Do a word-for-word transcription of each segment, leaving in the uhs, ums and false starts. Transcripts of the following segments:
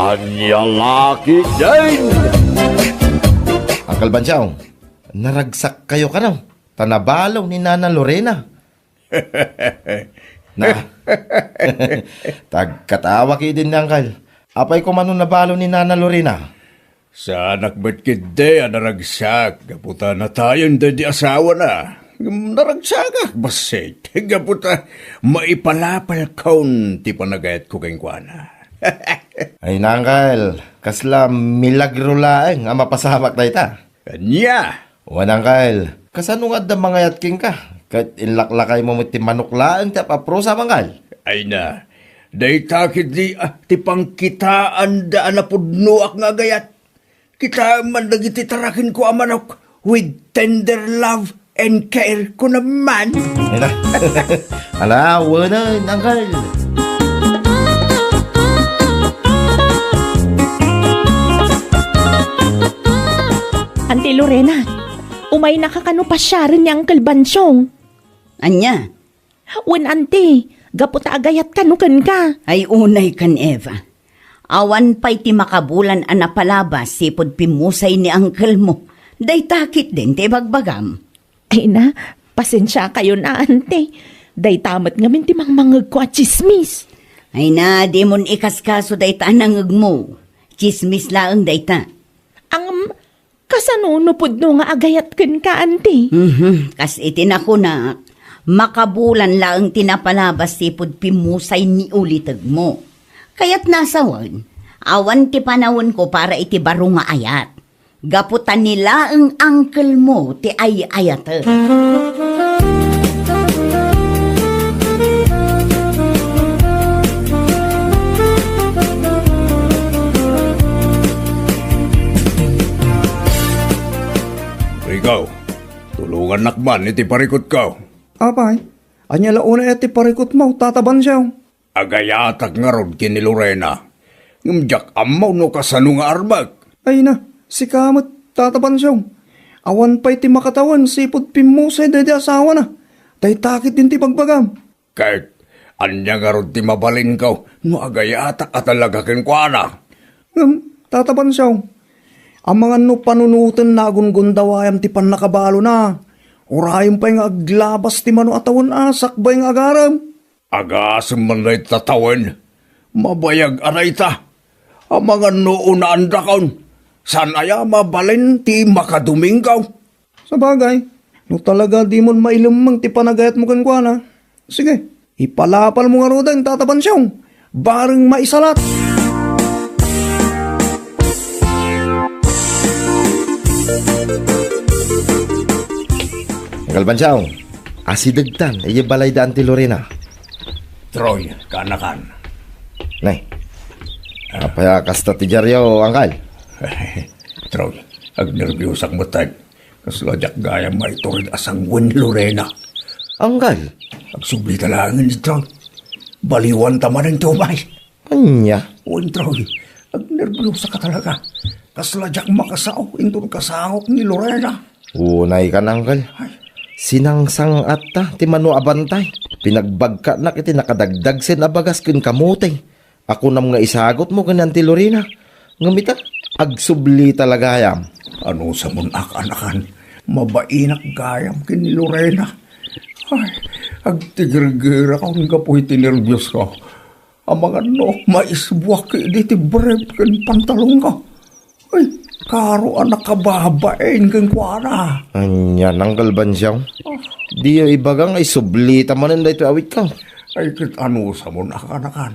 Ania la ketdin? Uncle Bansiaw, naragsak kayo kano, ta nabalo ni Nana Lorena. Na. Tagkatawa ketdin ni Uncle. Apay koma no nabalo ni Nana Lorena? Saanak met ketdi a naragsak gapu ta natayen daydi asawana. Ngem naragsakak bassit gapu ta maipalapalkon ti panagayatko kenkuana. Ay, Uncle, kasla milagro laeng a mapasamak dayta. Ania? Wen, Uncle, kasano nga adda mangayat kenka? Ket inlaklakaymo met ti manok laeng ti ap-aprusa, Uncle. Ay na, dayta ketdi, ah, ti pangkitaanda a napudnoak nga agayat. Kitaem man dagiti tarakenko a manok with tender love and care, kunam man. Ay na. Ala, wenen, Uncle. Auntie Lorena, umaynaka kano pasiaren ni Uncle Bansiaw? Ania? Wen, Auntie, gapu ta agayat kano kenka. Ay, unay kan Eva. Awan pay ti makabulan a napalabas sipud pimmusay ni uncle mo. Dayta ketdin ti ibagbagam. Ay na, pasensiakayon a, Auntie. Dayta met ngamin ti mangmangegko a tsismis. Ay na, dimon ikaskaso dayta a nangegmo. Tsismis laeng dayta. Ngem, kasano no pudno nga agayat kenka, Auntie? Mhm, kas iti nakunak, makabulan laeng ti napalabas sipud pimmusay ni ulitegmo. Kayatna a sawen, awan ti panawenko para iti baro nga ayat. Gapu ta ni laeng uncle mo ti ay-ayaten. Ikaw, tulongannak man iti parikutko. Apay, ania la unay ti parikutmo, Tata Bansiaw? Agayatak ngarud ken ni Lorena. Ngem diak ammo no kasano nga armek. Ay na, sika met, Tata Bansiaw. Awan pay ti makatawen sipud pimmusay daydi asawana. Dayta ketdin ti ibagbagam. Ket ania ngarud ti mabalinko no agayatak a talaga kenkuana? Ngem, Tata Bansiaw, amangan no panunoten nagunggundawayan ti pannakabalona. Urayem pay nga aglabas ti mano a tawen a sakbay nga agarem. Agasem man dayta tawen, mabayag a dayta. Amangan no unaandakon, saan aya mabalin ti makadomingo? Sabagay, no talaga dimon mailemmeng ti panagayatmo kenkuana, sige, ipalapalmo ngaruden, Tata Bansiaw, bareng maisalat. Uncle Bansiaw, asidegtan idiay balay da Auntie Lorena. Troy, kaanakan. Nay, apay a kasta ti diaryo, Uncle? Troy, agnerbiosak met. Kasla diak gayam maitured a sanguin, Lorena. Uncle? Agsubli ta laengen, Troy. Baliwan ta manen ti umay. Ania? Wen, Troy, agnerbiosak talaga. Kasla diak makasao inton kasangok ni Lorena. Unay kan, Uncle. Ay. Sinangsang-atta ti mano a bantay. Pinagbagkanak iti nakadagdagsen a bagas ken kamote a kunam nga isagutmo ken ni Auntie Lorena. Ngem ita, agsubli ta la gayam. Anusamon a kaanakan, mabainak gayam ken ni Lorena. Ay, agtigergerakon gapu iti nerbiosko. Amangan no maisbuak idi ti brief ken pantalonko. Ay, karo a nakababain kenkuana. Ania, Uncle Bansiaw? Ah. Diyo ibaga nga isubli ta manen daytoy awitko. Ay, ket anusamon a kaanakan.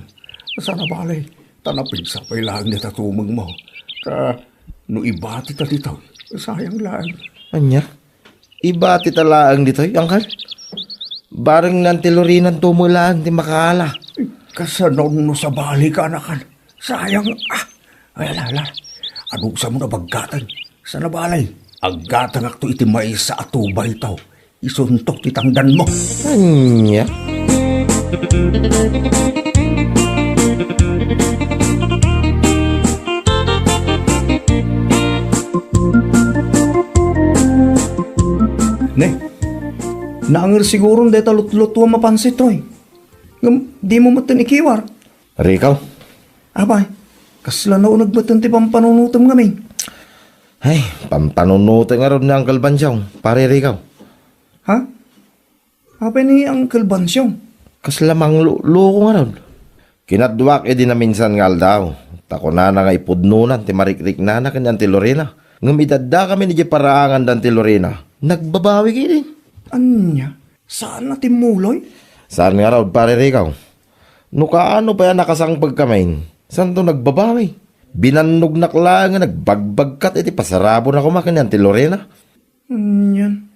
Saan a bale, ta napigsa pay laeng dayta tumengmo. Ta no ibati ta ditoy, sayang laeng. Ania? Ibati ta laeng ditoy, Uncle? Bareng ni Auntie Lorena met laeng ti makaala. Kasano no sabali, kaanakan? Sayang, ah. Ay, ala, ala. Anusamon a baggaten? Saan a bale, aggatangakto iti maysa a tubayto. Isunto ti tangdanmo. Ania? Ne, naanger siguron dayta lutlutuam a pansit, Troy. Ngem dimo metten ikiwar. Rico? Apay? Kasla nauneg met ti pampanunotem ngamin. Ay, pampanunotek ngarud ni Uncle Bansyong, Pare Rico. Ha? Apay ni Uncle Bansyong? Kasla mangluko ngarud. Kinaduak idi naminsan nga aldaw, ta kunana nga ipudnonan ti marikriknana ken ni Auntie Lorena. Ngem idi addakamin idiay paraangan da Auntie Lorena, nagbabawi ketdi. Ania? Saan a timmuloy? Saan ngarud, Pare Rico. No kaano pay a nakasangpegkamin, saanto nagbabawi. Binannognak laeng nga nagbagbagkat iti pasarabona koma ken ni Auntie Lorena. Anian?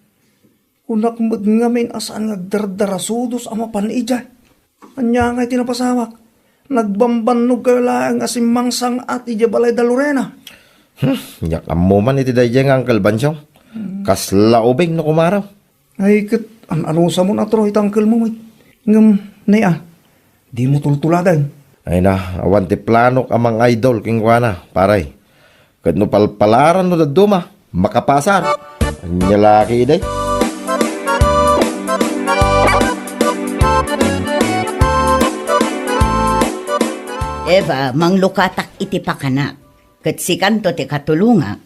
Kunak met ngamin a saan nga agdardarasudos a mapan idiay. Ania ngay ti napasamak? Nagbambannogkayo laeng a simmangsang-at idiay balay da Lorena. Hmm, diak ammo man iti daydiay nga Uncle Bansyong. Kasla ubing no kumaro. Ay, ket an-anusamon a tro iti uncle mo met. Ngem, nay a, dimo tultuladen. Ay na, awan ti planok a mang-idol kenkuana, pare. Ket no palpalaran no dadduma, makapasar. Ania la ketdi? Eva, manglukatak iti pakanak, ket sikanto ti katulongak.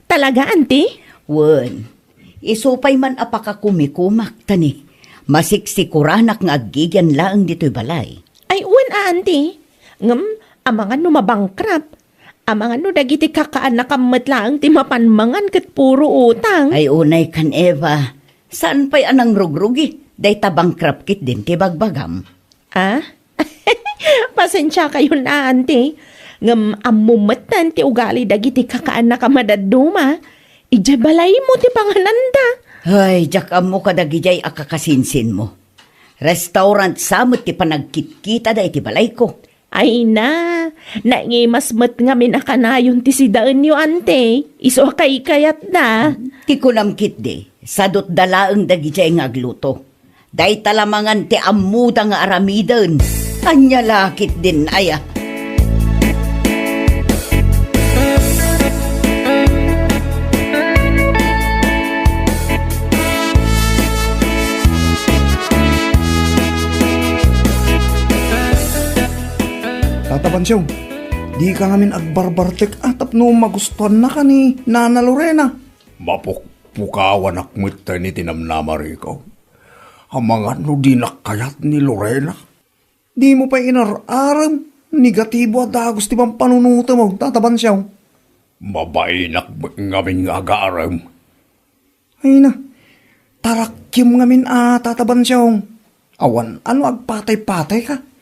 Talaga, Auntie? Wen, isu pay man a pakakumikumak, ta ni, masiksikoranak nga aggigian laeng ditoy balay. Ay, wen a, Auntie. Ngem, amangan no mabankrupt. Amangan no dagiti kakaanakam met laeng ti mapan mangan ket puro utang. Ay, unay kan Eva. Saan pay a nangrugrugi? Dayta bankrupt ketdin ti bagbagam. Ah? Pasensiakayon a, Auntie. Ngem ammo metten ti ugali dagiti kakaanakam a dadduma. Idiay balaymo ti pangananda. Ay, diak ammo kadagidiay a kakasinsinmo. Restaurant sa met ti panagkitkitada iti balayko. Ay na, naingimas met ngamin a kanayon ti sidaenyo, Auntie. Isu a kaykayatda. Ti kunam ketdi, sadutda laeng dagidiay nga agluto. Dayta la mangan ti ammoda nga aramiden. Ania la ketdin aya? Tata Bansyong, dika ngamin agbarbartek a tapno magustuannaka ni Nana Lorena. Mapukpukawanak metten iti namnama, Rico. Amangan no dinak kayat ni Lorena. Dimo pay inar-arem, negatibo a dagus ti pampanunotem, Tata Bansyong. Mabainak met ngamin nga agarem. Ay na, tarakiem ngamin a, Tata Bansyong. Awan a no agpatay-patayka.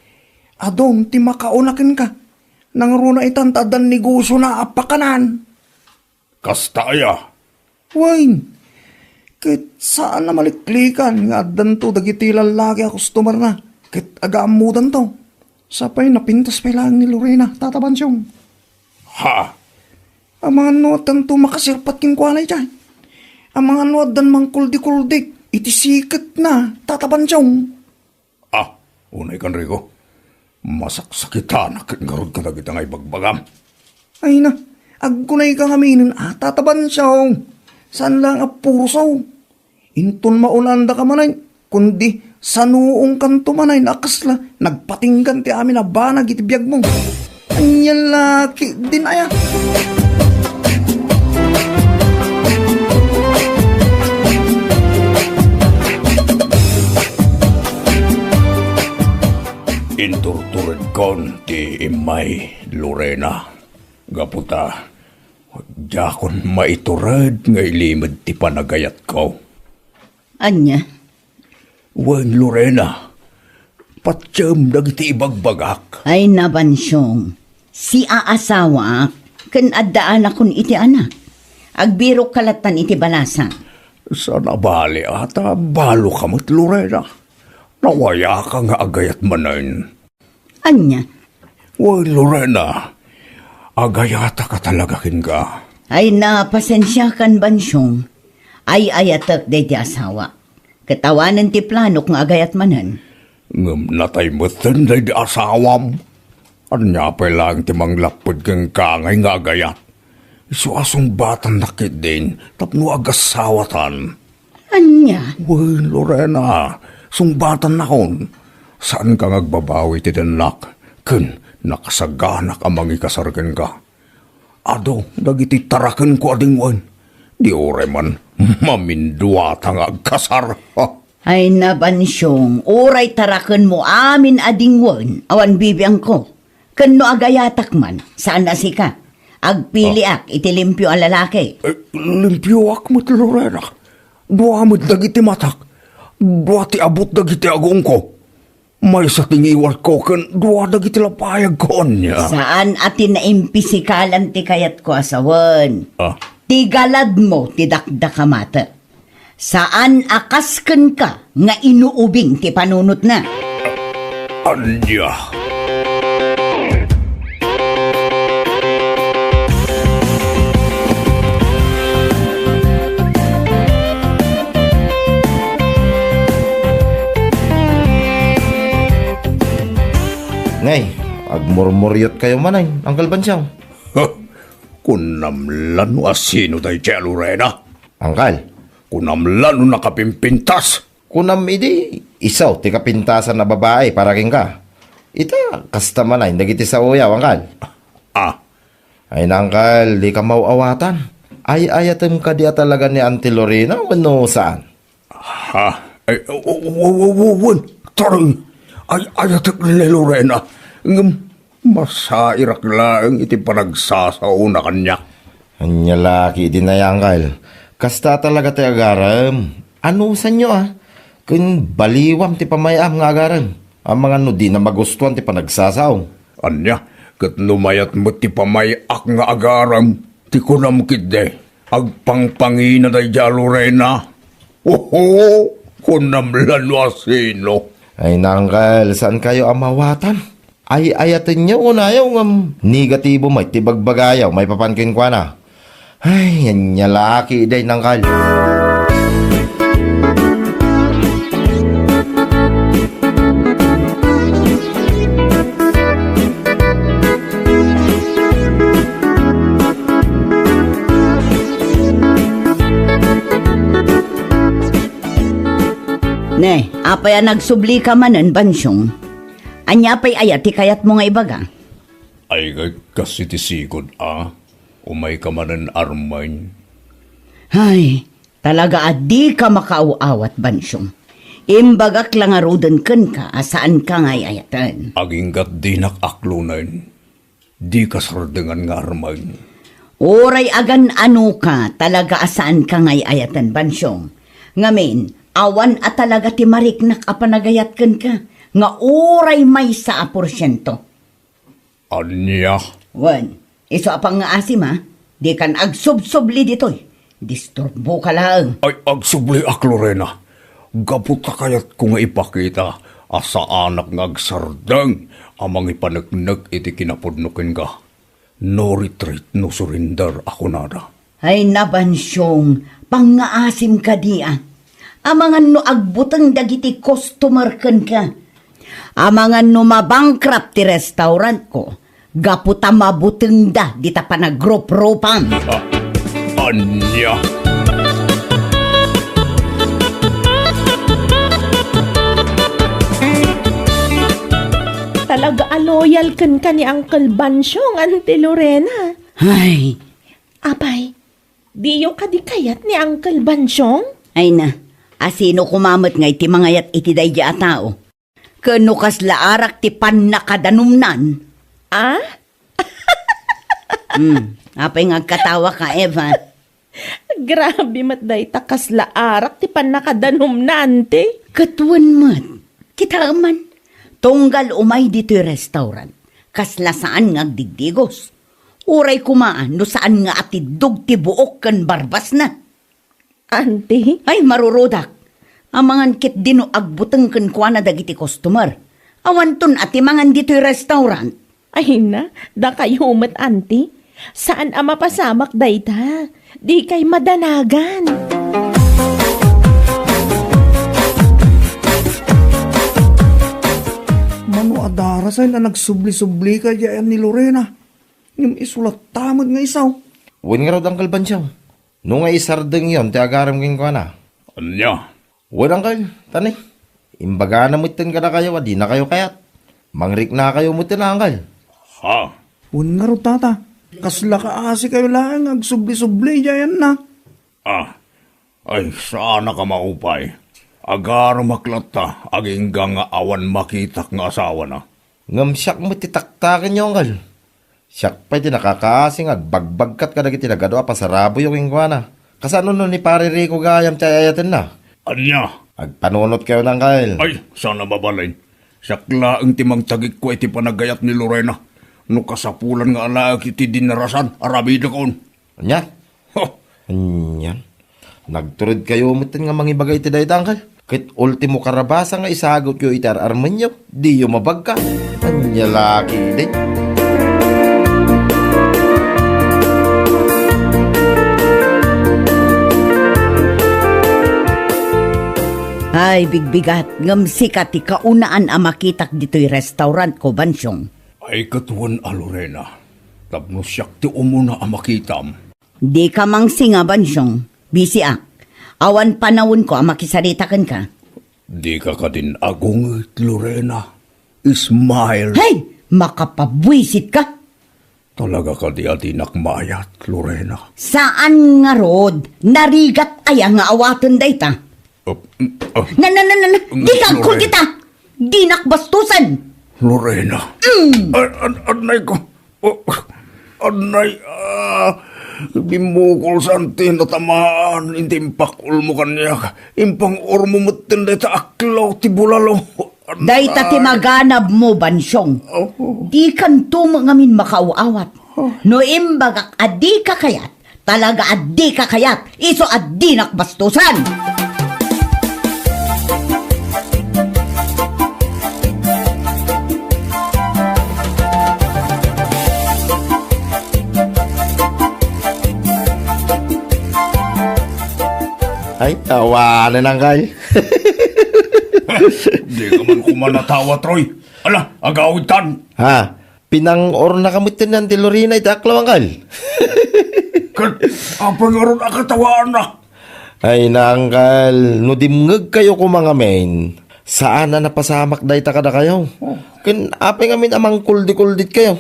Adun ti makauna kenka. Nangruna itan ta addan negosiona a pakanan. Kasta aya? Wen, ket saan a maliklikan nga addanto dagiti lallaki a customerna ket agaammodanto. Sapay napintas pay laeng ni Lorena, Tata Bansyong. Ha? Amangan no addanto makasirpat kenkuana idiay. Amangan no addan mangkuldikuldi iti siketna, Tata Bansyong. Ah, unay kan Rico. Masaksakitanak ket ngarud kadagita nga ibagbagam. Ay na, agkunayka ngaminen a, Tata Bansyong. Saan laeng a purosaw. Inton maunandaka manen, kundi sanuongkanto manen a kasla nagpatinggan ti amin a banag iti biagmo. Ania la ketdin aya? Inturturedkon ti immay, Lorena. Gapu ta, diakon maitured nga ilimed ti panagayatko. Ania? Wen, Lorena, patiem dagiti ibagbagak. Ay, nabansiong, siaasawaak ken addaanakon iti anak. Agbirokka lattan iti balasang. Saan a bali a ta baloka met, Lorena. Nawayaka nga agayat manen. Ania? Wen, Lorena, agayatak a talaga kenka. Ay, na, pasensiakan, Bansiong. Ay-ayatek daydi asawa. Ket awanen ti planok nga agayat manen. Ngem natay metten daydi asawam. Ania pay laeng ti manglapped kenka ngay nga agayat? Isu a sungbatannak ketdin tapno agasawatan. Ania? Wen, Lorena, sungbatannakon. Saanka nga agbabawi ti dennak, ken Nakasaganak a mangikasar kenka. Adu dagiti tarakenko a dingwen. Di uray man maminduata nga agkasar. Ay, nabansiong, uray tarakenmo amin a dingwen, awan bibiangko. Ken no agayatak man, saan a sika. Agpiliak iti limpio a lalaki. Eh, limpioak met, Lorena. Dua met dagiti matak. Dua ti abut dagiti agongko. Maysa ti ngiwatko ken dua dagiti lapayagko ania. Saan a ti naimpisikalan ti kayatko a sawen. Ah. Ti galadmo ti dakdakamatek. Saan a kas kenka nga inuubing ti panunotna. Ania? Ngay, agmurmuriotkayo manen, Uncle Bansiaw. Huh, kunam la no asino daydiay a Lorena? Uncle. Kunam la no nakapimpintas? Kunam idi isu ti kapintasan a babai para kenka. Ita, kasta manen dagiti saoyo, Uncle. Ah. Ay, Uncle, dika maw-awatan. Ay-ayatem kadi a talaga ni Auntie Lorena wenno saan? Ha? Ay, w-, w-, w-, w-, wen, taring. Ay-ayatek ni Lorena. Ngem, masairak laeng iti panagsasaona kaniak. Ania la ketdi, Uncle. Kasta talaga ti agarem. Anusanyo, a? Ken baliwam ti pamay-am nga agarem. Amangan no dina magustuan ti panagsasao. Ania, ket no mayat met ti pamay-ak nga agarem, ti kunam ketdi, agpangpangina daydiay a Lorena. Oho, kunam la no asino. Ay, Uncle, saankayo a maawatan. Ay-ayatenyo unayo ngem negatibo met ti bagbagayo maipapan kenkuana. Ay, ania la ketdi, Uncle. Ne, apay a nagsublika manen, Bansiong? Ania pay aya ti kayatmo nga ibaga? Ay, ka-, kas iti sigud, a? Umayka manen, Armin. Ay, talaga a dika makaaw-awat, Bansiong. Imbagak la ngaruden kenka a saanka nga ay-ayaten. Agingga't dinak aklonen. Dika sardengan nga Armin. Uray agan-anoka, talaga a saanka nga ay-ayaten, Bansiong. Ngamin, awan a talaga ti mariknak a panagayat kenka, nga uray maysa a porsiento. Ania? Wen, isu a pangngaasim, a? Dikan agsubsubli ditoy. Disturboka laeng. Ay, agsubliak, Lorena. Gapu ta kayatko nga ipakita a saanak nga agsardeng a mangipaneknek iti kinapudno kenka. No retreat, no surrender a kunada. Ay, nabansiong, pangngaasim kadi, a? Amangan no agbuteng dagiti customer kenka. Amangan no mabankrupt ti restaurantko, gapu ta mabutengda dita panagruprupam. Ah, ania? Talaga a loyal kenka ni Uncle Bansiong, Auntie Lorena. Ay. Apay, diyo kadi kayat ni Uncle Bansiong? Ay na, asino koma met ngay ti mangayat iti daydi a tao? Ken no kasla arak ti pannakadanumnan? Ah? Hmm, apay nga agkatawaka, Eva? Grabe met dayta, kasla arak ti pannakadanumna, Auntie? Ket wen met, kitaem man, tunggal umay ditoy restaurant, kasla saan nga agdigdigos. Uray koma no saan nga atiddog ti buok ken barbasna. Auntie? Ay, marurudak. Amangan ketdi no agbuteng kenkuana dagiti customer. Awanton a ti mangan ditoy restaurant. Ay na, dakayo met, Auntie. Saan a mapasamak dayta. Dikay madanagan. Mano a darasay a nagsubli-sublika diay ni Lorena. Ngem isu latta met nga isu. Wen ngarud, Uncle Bansiaw, no nga isardengyon ti agarem kenkuana. Ania? Wen, Uncle, tani. Imbagana metten kadakayo a dinakayo kayat. Mangriknakayo metten, Uncle. Ah. Wen ngarud, tata, kasla kaasikayo laeng nga agsubli-subli idiay ayanna. Ah, ay, saanak a maupay. Agarumak latta, agingga nga awan makitak nga asawana. Ngem siak met ti taktakenyo, anggal. Siak pay ti nakakaasi nga agbagbagkat kadagiti nagadu a pasaraboyo kenkuana. Kasano no ni Pare Rico gayam ti ay-ayatenna? Ania? Agpanunotkayo, anggal. Ay, saan a mabalin. Siak laeng ti mangtagikko iti panagayat ni Lorena. No kasapulan nga alaek iti dinarasan, aramidekon. Ania? Ho! Ania? Nagturedkayo metten nga mangibaga iti dayta, anggal? Ket ultimo karabasa nga isagutyo iti ar-armenyo, diyo mabagka. Ania la ketdin? Ay, bigbigat, ngem sika ti kaunaan a makitak ditoy restaurantko, Bansyong. Ay, ket wen a, Lorena, tapno siak ti umuna a makitam. Dika mangsinga, Bansyong. Bisiak. Awan panawenko a makisarita kenka. Dika kadin agunget, Lorena. Smile. Hey! Makapabuisit ka! Talaga kadi a dinak maayat, Lorena? Saan ngarud, narigat aya nga awaten dayta? Uh, uh, Na, na, na, na, na. Di ka agkul Lorena. Kita! Dinak bastusen! Lorena. Mm. An, an, anay ko. Oh, anay, ah, bimmukol sa anti natamaan, inti impakulmo kaniak. Impang-urmo metten dayta aklaw ti bulalo. Dayta ti maganabmo, Bansyong. Oh. Dikanto met ngamin makaaw-awat. Oh. No imbagak a dika kayat, talaga a dika kayat, isu a dinak bastusen. Ay, awanen, anggal. Dika man koma natawa, Troy. Ala, agawidtan. Ha? Pinang-ornaka metten ni Auntie Lorena iti aklaw, anggal. Ket apay ngarud a katawaanna? Ay, anggal, no dimngegkayo koma ngamin, saan a napasamak dayta kadakayo. Oh. Ken apay ngamin a mangkuldikulditkayo?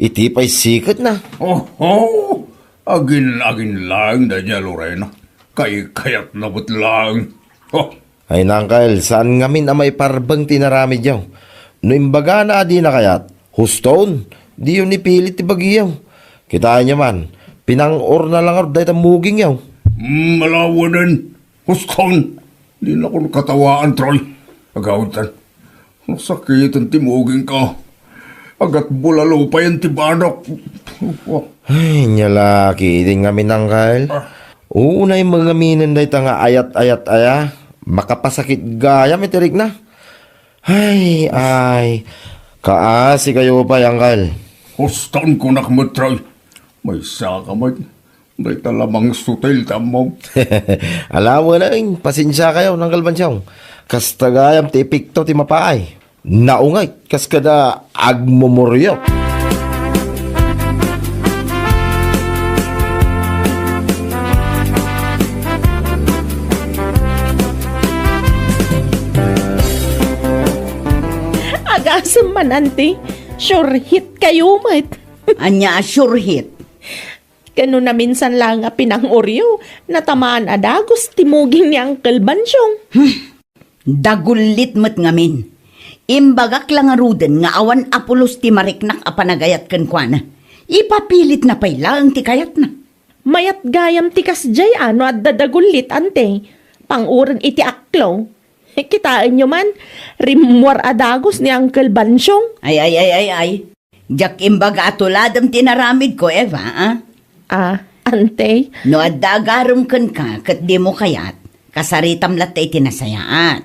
Iti pay siketna. Oh, oh. Agin-agin laeng daydiay a Lorena. Kaykayatna met laeng. Oh. Ay, anggal, saan ngamin a maiparbeng ti inaramidyo. No imbagana a dina kayat, huston, diyo ni pilit ti bagiyo. Kitaenyo man, pinang-orna la ngarud dayta mugingyo. Mm, ala wen. Huston, dinakon katawaan, Troy. Agawidtan. Nasakiten ti mugingko. Agatbulalo payen ti banok. Ay, nia la ketdin ngamin, anggal. Ah. Unay mangaminen dayta nga ayat-ayat aya. Makapasakit gayam iti rikna. Ay, ay. Kaasikayo pay, anggal. Huston, kunak met, Troy. Maysaka met. Dayta la mangsutil ti ammom. Ala wen, pasensiakayo, Anggal Bansyong. Kasta gayam ti epekto ti mapaay. Naunget, kas kada agmumuriot. Agasem man, Auntie. Sure hit kayo met. Ania a sure hit? Ken no naminsan laeng a pinang-oryo, natamaan a dagus ti muging ni Uncle Bansyong. Hmm. Dagullit met ngamin. Imbagak la ngaruden nga awan a pulos ti mariknak a panagayat kenkuana. Ipapilitna pay laeng ti kayatna. Mayat gayam ti kasdiay a no adda dagullit, Auntie. Pang-uren iti aklaw. Kitaenyo man, rimmuar a dagus ni Uncle Bansyong. Ay, ay, ay, ay, ay. Diak imbaga a tuladem ti inaramidko, Eva, a? Ah, Auntie? No adda agarem kenka ket dimo kayat, kasaritam latta iti nasayaat.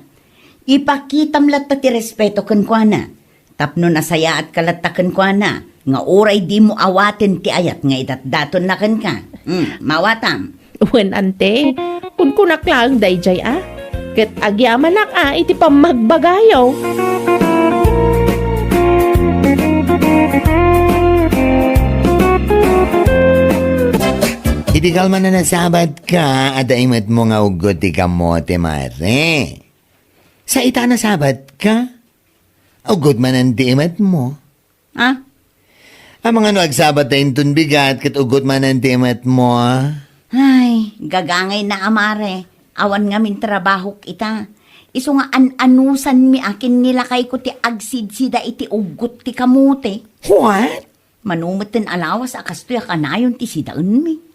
Ipakitam latta ti respeto kenkuana. Tapno nasayaatka latta kenkuana, nga uray dimo awaten ti ayat nga idatdatonna kenka. Hmm, maawatam. Wen, Auntie, kunkunak laeng daydiay a. Ket agyamanak a iti pammagbagayo. Iti kalman a nasabat ka, adda imet mo nga ugot ti kamote, mare. Sa ita a nasabat ka, ugot manen ti imet mo. Ah? Amangan no agsabat ta inton bigat ket uggot manen ti emetmo. Ay, gagangayna a mare. Awan ngamin trabahok ita. Isu nga an-anusanmi a ken ni lakayko ti agsidsida iti uggot ti kamote. What? Mano metten a lawas a kastoy a kanayon ti sidaenmi.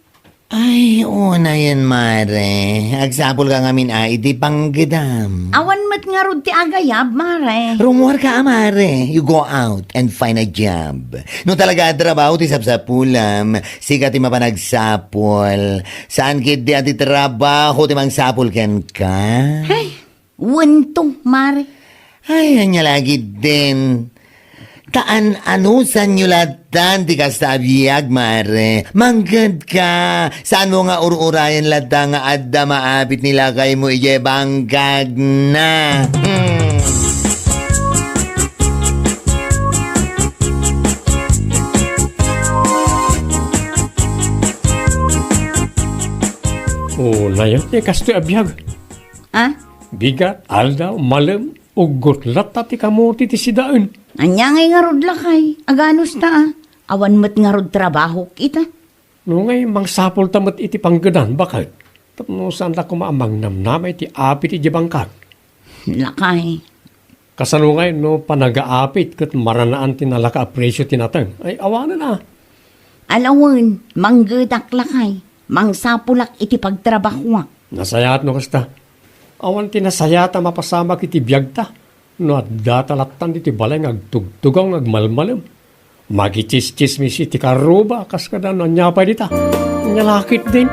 Ay, unayen, mare. Agsapulka ngamin a iti panggedam. Awan met ngarud ti agayab, mare. Rumuarka a, mare. You go out and find a job. No talaga a trabaho ti sapsapulam, sika ti mapanagsapul. Saan ketdi a ti trabaho ti mangsapul kenka? Ay, wento, mare. Ay, ania la ketdin. Ta an-anusanyo lattan ti kasta a biag, mare. Manggedka. Saanmo nga ur-urayen latta nga adda maapit ni lakaymo idiay bangkagna. Hmm. O, nayon, ti kastoy a biag. Ah? Bigat, aldaw, malem, uggot latta ti kamote ti sidaen. Ania ngay ngarud lakay? Aganos ta, ah. Awan met ngarud trabahok ita. No ngay, mangsapul ta met iti panggedan, baket. Tapno saan ta koma a mangnamnama iti apit iti bangkag. Lakay. Kasano ngay no panagaapit ket maranaan ti nalaka a presio ti nateng? Ay, awanen a. Alawen, manggedak lakay. Mangsapulak iti pagtrabahuak. Nasayaat no kasta. Awan ti nasayaat a mapasamak iti biagta. No adda ta lattan ditoy balay nga agtugtugaw nga agmalmalem. Magitsismis iti karruba, kas kada no ania pay dita. Ania la ketdin.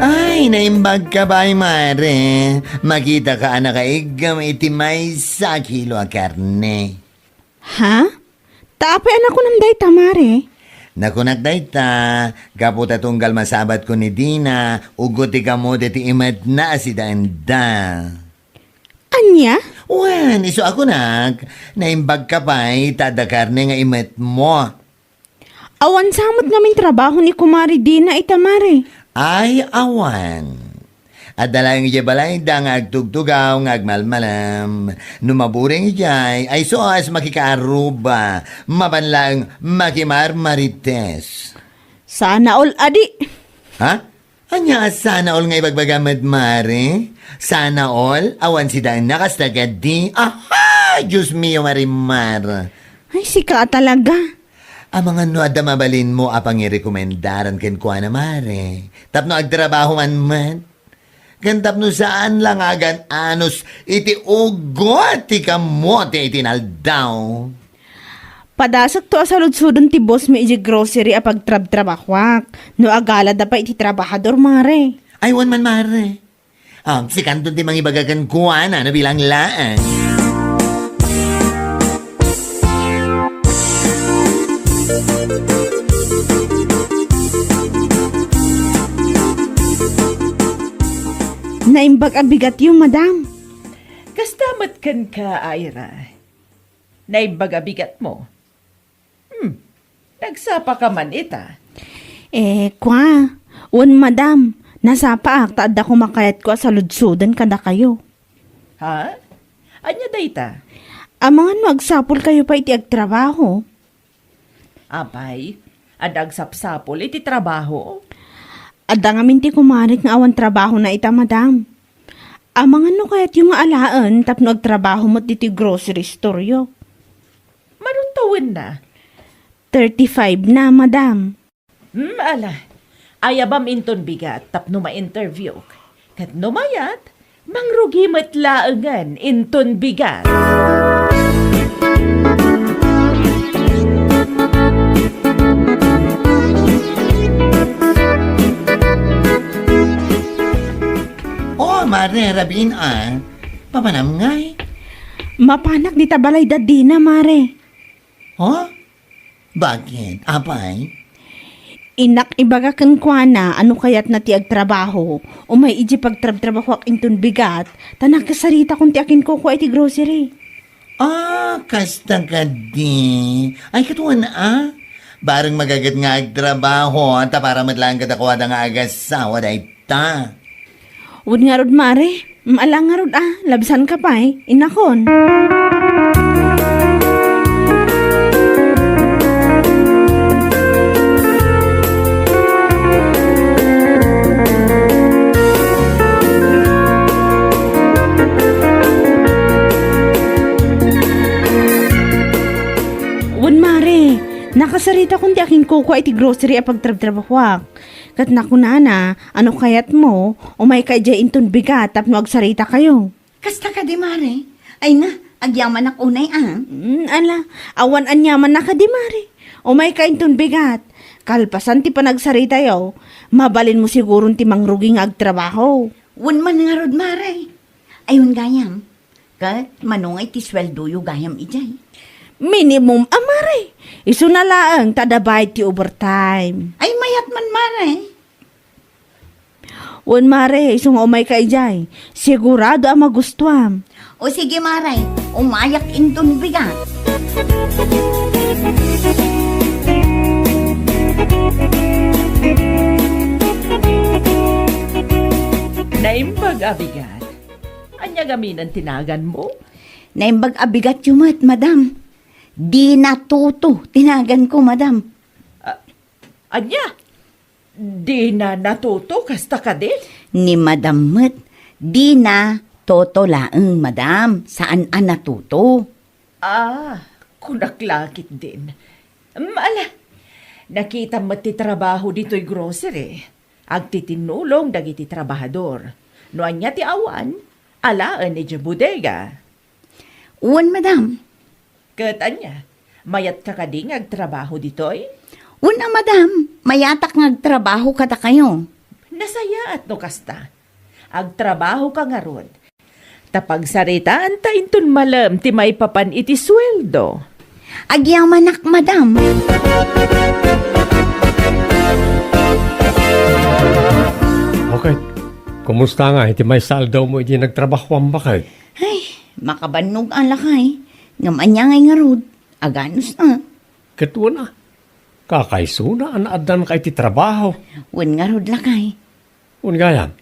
Ay, naimbag ka pay, mare. Makita ka a nakaiggem iti maysa a kilo a karne. Ha? Ta apay a nakunam dayta, mare? Nakunak dayta, gapu ta tunggal masabatko ni Dina, uggot ti kamote ti imetna a sidaenda. Ania? Wen, isu a kunak, naimbag ka pay, ta adda karne nga imetmo. Awan sa met ngamin trabaho ni Kumare Dina ita, mare. Ay, awan. Adda laeng idiay balayda nga agtugtugaw nga agmalmalem. No maburing idiay, ay sus, makikaarruba. Mapan laeng makimarmarites. Sana all adi. Ha? Ania a sana all nga ibagbaga met, mare? Sana all? Awan sidaenna kasta ketdi? Aha! Dios mio, Marimar! Ay, sika a talaga. Amangan no adda mabalinmo a pangirekomendaran kenkuana, mare. Tapno agtrabaho man met. Ken tapno saan la nga agan-anos iti uggot ti kamote iti inaldaw. Padasekto a saludsodon ti boss mi idiay grocery a pagtrabtrabahuak. No agalada pay iti trabahador, mare. Ay, wen man, mare. Ah, sikanton ti mangibaga kenkuana no bilang laeng. Naimbag a bigatyo, madam. Kasta met kenka, Ira. Naimbag a bigatmo. Hmm, nagsapaka man ita? Eh, kua, wen, madam, nasapaak ta adda koma kayatko a saludsoden kadakayo. Ha? Ania dayta? Amangan no agsapulkayo pay iti agtrabaho. Apay, adda agsapsapul iti trabaho? Adda ngamin ti kumarek nga awan trabahona ita, madam. Amangan no kayatyo nga alaen tapno agtrabaho met ditoy grocery storeyo. Mano tawenna? Thirty-five na, madam. Hmm, ala. Ayabam inton bigat tapno ma-interviewk. Ket no mayat, mangrugi met laengen inton bigat. Oh, Mare Rabin, ah. Mapanam ngay? Mapanak dita balay da Dina, Mare. Oh? Bakit? Apay? Innak ibaga kenkuana a no kayatna ti agtrabaho, umay idiay pagtrabtrabahoak inton bigat, ta nakasaritakon ti akinkukua iti grocery. Ah, kasta kadi. Ay, katuan, ah. Bareng magaget nga agtrabaho, ta para met laeng kadakuada nga agasawa dayta. Wen ngarud, Mare. Mm, ala ngarud a, labsanka pay, innakon. Wen, Mare, nakasaritakon ti akinkukua iti grocery a pagtrabtrabahuak. Ket nakunana, a no kayatmo, umayka idiay inton bigat tapno agsaritakayo. Kasta kadi, Mare? Ay na, agyamanak unay a. Mm, ala, awan aniamanna kadi, Mare. Umayka inton bigat. Kalpasan ti panagsaritayo, mabalinmo siguron ti mangrugi nga agtrabaho. Wen man ngarud, Mare. Ay, wen gayam. Ket mano nga iti sueldoyo gayam idiay? Minimum a, Mare. Isuna laeng ta adda bayad ti overtime. Ay, mayat man, Mare. Wen, Mare, isu nga umayka idiay. Sigurado a magustuam. O sige, Mare, umayak inton bigat. Naimbag a bigat. Ania ngamin ti naganmo? Naimbag a bigatyo met, madam. Dina Toto ti naganko, madam. Ah, ania? Dina Toto, kasta kadi? Ni madam met, Dina Toto laeng, madam. Saan a Natuto. Ah, kunak la ketdin. Mm, ala, nakitam met ti trabaho ditoy grocery. Agtitinnulong dagiti trabahador. No ania ti awan, alaen idiay bodega. Wen, madam. Ket ania, mayatka kadi nga agtrabaho ditoy? Wen a, madam, mayatak nga agtrabaho kadakayo. Nasayaat no kasta. Agtrabahoka ngarud. Ta pagsaritaanta inton malem ti maipapan iti sueldo. Agyamanak, madam. Okay. Kumusta nga iti maysa aldawmo idi nagtrabahoam, baket? Ay, makabannog a, lakay. Ngem ania ngay ngarud? Aganus a. Ket wen a. Kakaisuna a naaddanka iti trabaho. Wen ngarud, lakay. Wen gayam,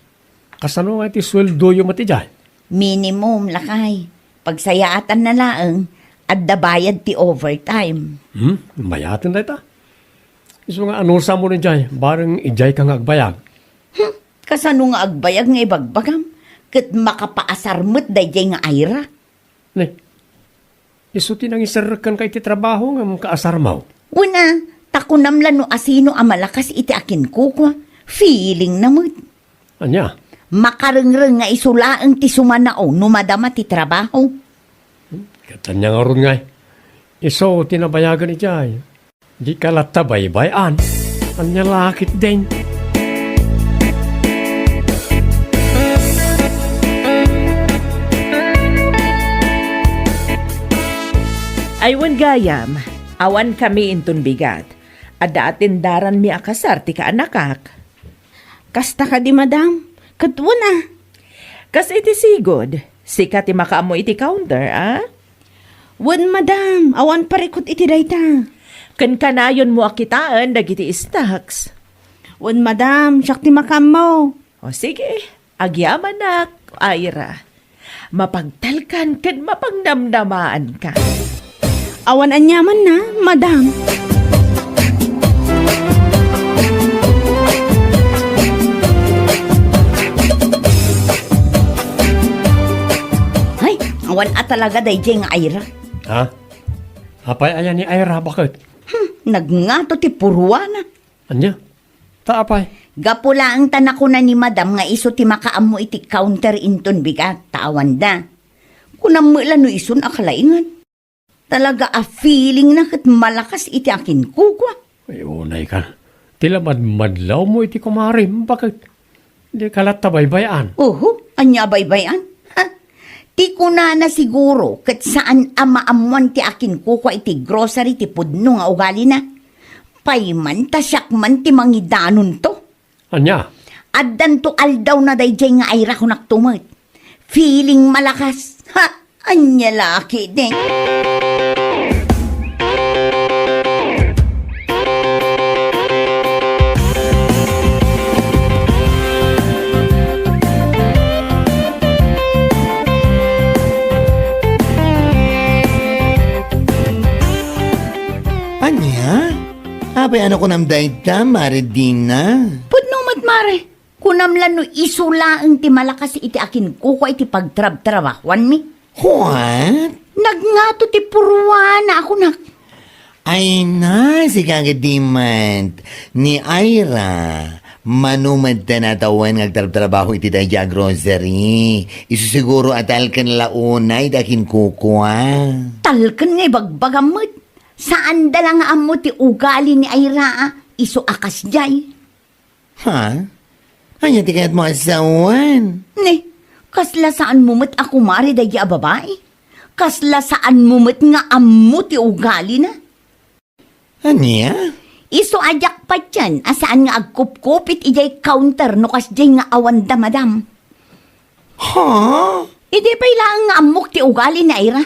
kasano nga iti sueldoyo met idiay? Minimum, lakay. Pagsayaatanna laeng, adda bayad ti overtime. Hmm? Mayaten dayta. Isu nga anusam idiay, bareng idiayka nga agbayag. Hmm? Kasano nga agbayag nga ibagbagam? Ket makapaasar met daydiay nga Ira. Ne, isu ti nangiserrek kenka iti trabaho ngem kaasarmo? Wen a, ta kunam la no asino a malakas iti akinkukua, feelingna met. Ania? Makarengreng nga isu laeng ti sumanao no madama ti trabaho. Ket ania ngarud ngay? Isu ti nabayagan idiay. Dika latta baybay-an. Ania la ketdin? Ay wen gayam, awankami inton bigat. Adda atendaranmi a kasar ti kaanakak. Kasta kadi, madam? Ket wen a. Kas iti sigud, sika ti makaammo iti counter, a? Wen, madam, awan parikut iti dayta. Ken kanayonmo a kitaen dagiti stocks. Wen, madam, siak ti makaammo. O sige, agyamanak, Ira. Mapagtalkan ken mapangnamnamaanka. Awan aniamanna, madam. Ay, awan a talaga daydiay nga Ira. Ha? Apay aya ni Ira, baket? Hmm, nagngato ti puruana. Ania? Ta apay? Gapu laeng ta nakuna ni madam nga isu ti makaammo iti counter inton bigat, ta awanda. Kunam met la no isun a kalaingan. Talaga a feelingna ket malakas iti akinkukua. Ay, unay ka. Ti la madmadlawmo iti kumarim, baket? Dika latta baybay-an. Oho, ania a baybay-an? Ha? Ti kunana siguro ket saan a maammuan ti akinkukua iti grocery ti pudno nga ugalina. Payman ta siak man ti mangidanonto. Ania? Addanto aldawna daydiay nga Ira, kunakto met. Feeling malakas. Ha? Ania la ketdin? Apay, ano kunam dayta, Mare Dina? Pudno met, Mare. Kunam la no isu laeng ti malakas iti akinkukua iti pagtrabtrabahuanmi. What? Nagngato ti purwana a kunak. Ay na, sika gadimet. Ni Ira, mano met ta natawen nga agtrabtrabaho iti daydiay a grocery. Isu siguro a talken la unay da kinkukua. Talken nga ibagbagam met. Saanda la nga ammo ti ugali ni Ira, a. Isu a kasdiay. Ha? Ania ti kayatmo a sawen? Ni, kasla saanmo met a kumari daydiay a babai? Kasla saanmo met nga ammo ti ugalina? Ania? Isu a diak patien a saan nga agkupkupit idiay counter no kasdiay nga awanda, madam. Ha? Idi pay laeng nga ammok ti ugali ni Ira.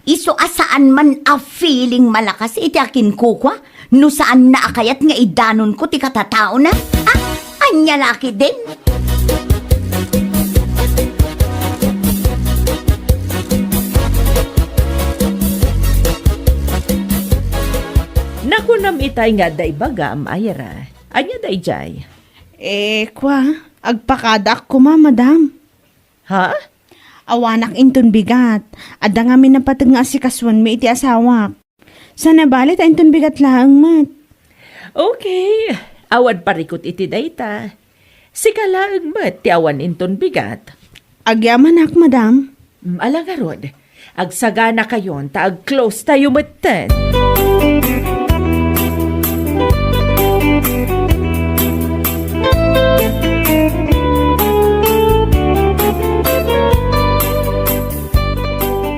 Isu a saan man a feeling malakas iti akinkukua no saanna a kayat nga idanonko ti katataona. Ah, ania la ketdin? Nakunam itay nga adda ibagam, Ira. Ania daydiay? Eh, kua, agpakadaak koma, madam. Ha? Awanak inton bigat. Adda ngamin napateg nga asikasuenmi iti asawak. Saan a bale ta inton bigat laeng met. Okay. Awan parikut iti dayta. Sika laeng met ti awan inton bigat. Agyamanak, madam. Mm, ala ngarud. Agsaganakayon ta ag-close tayo metten.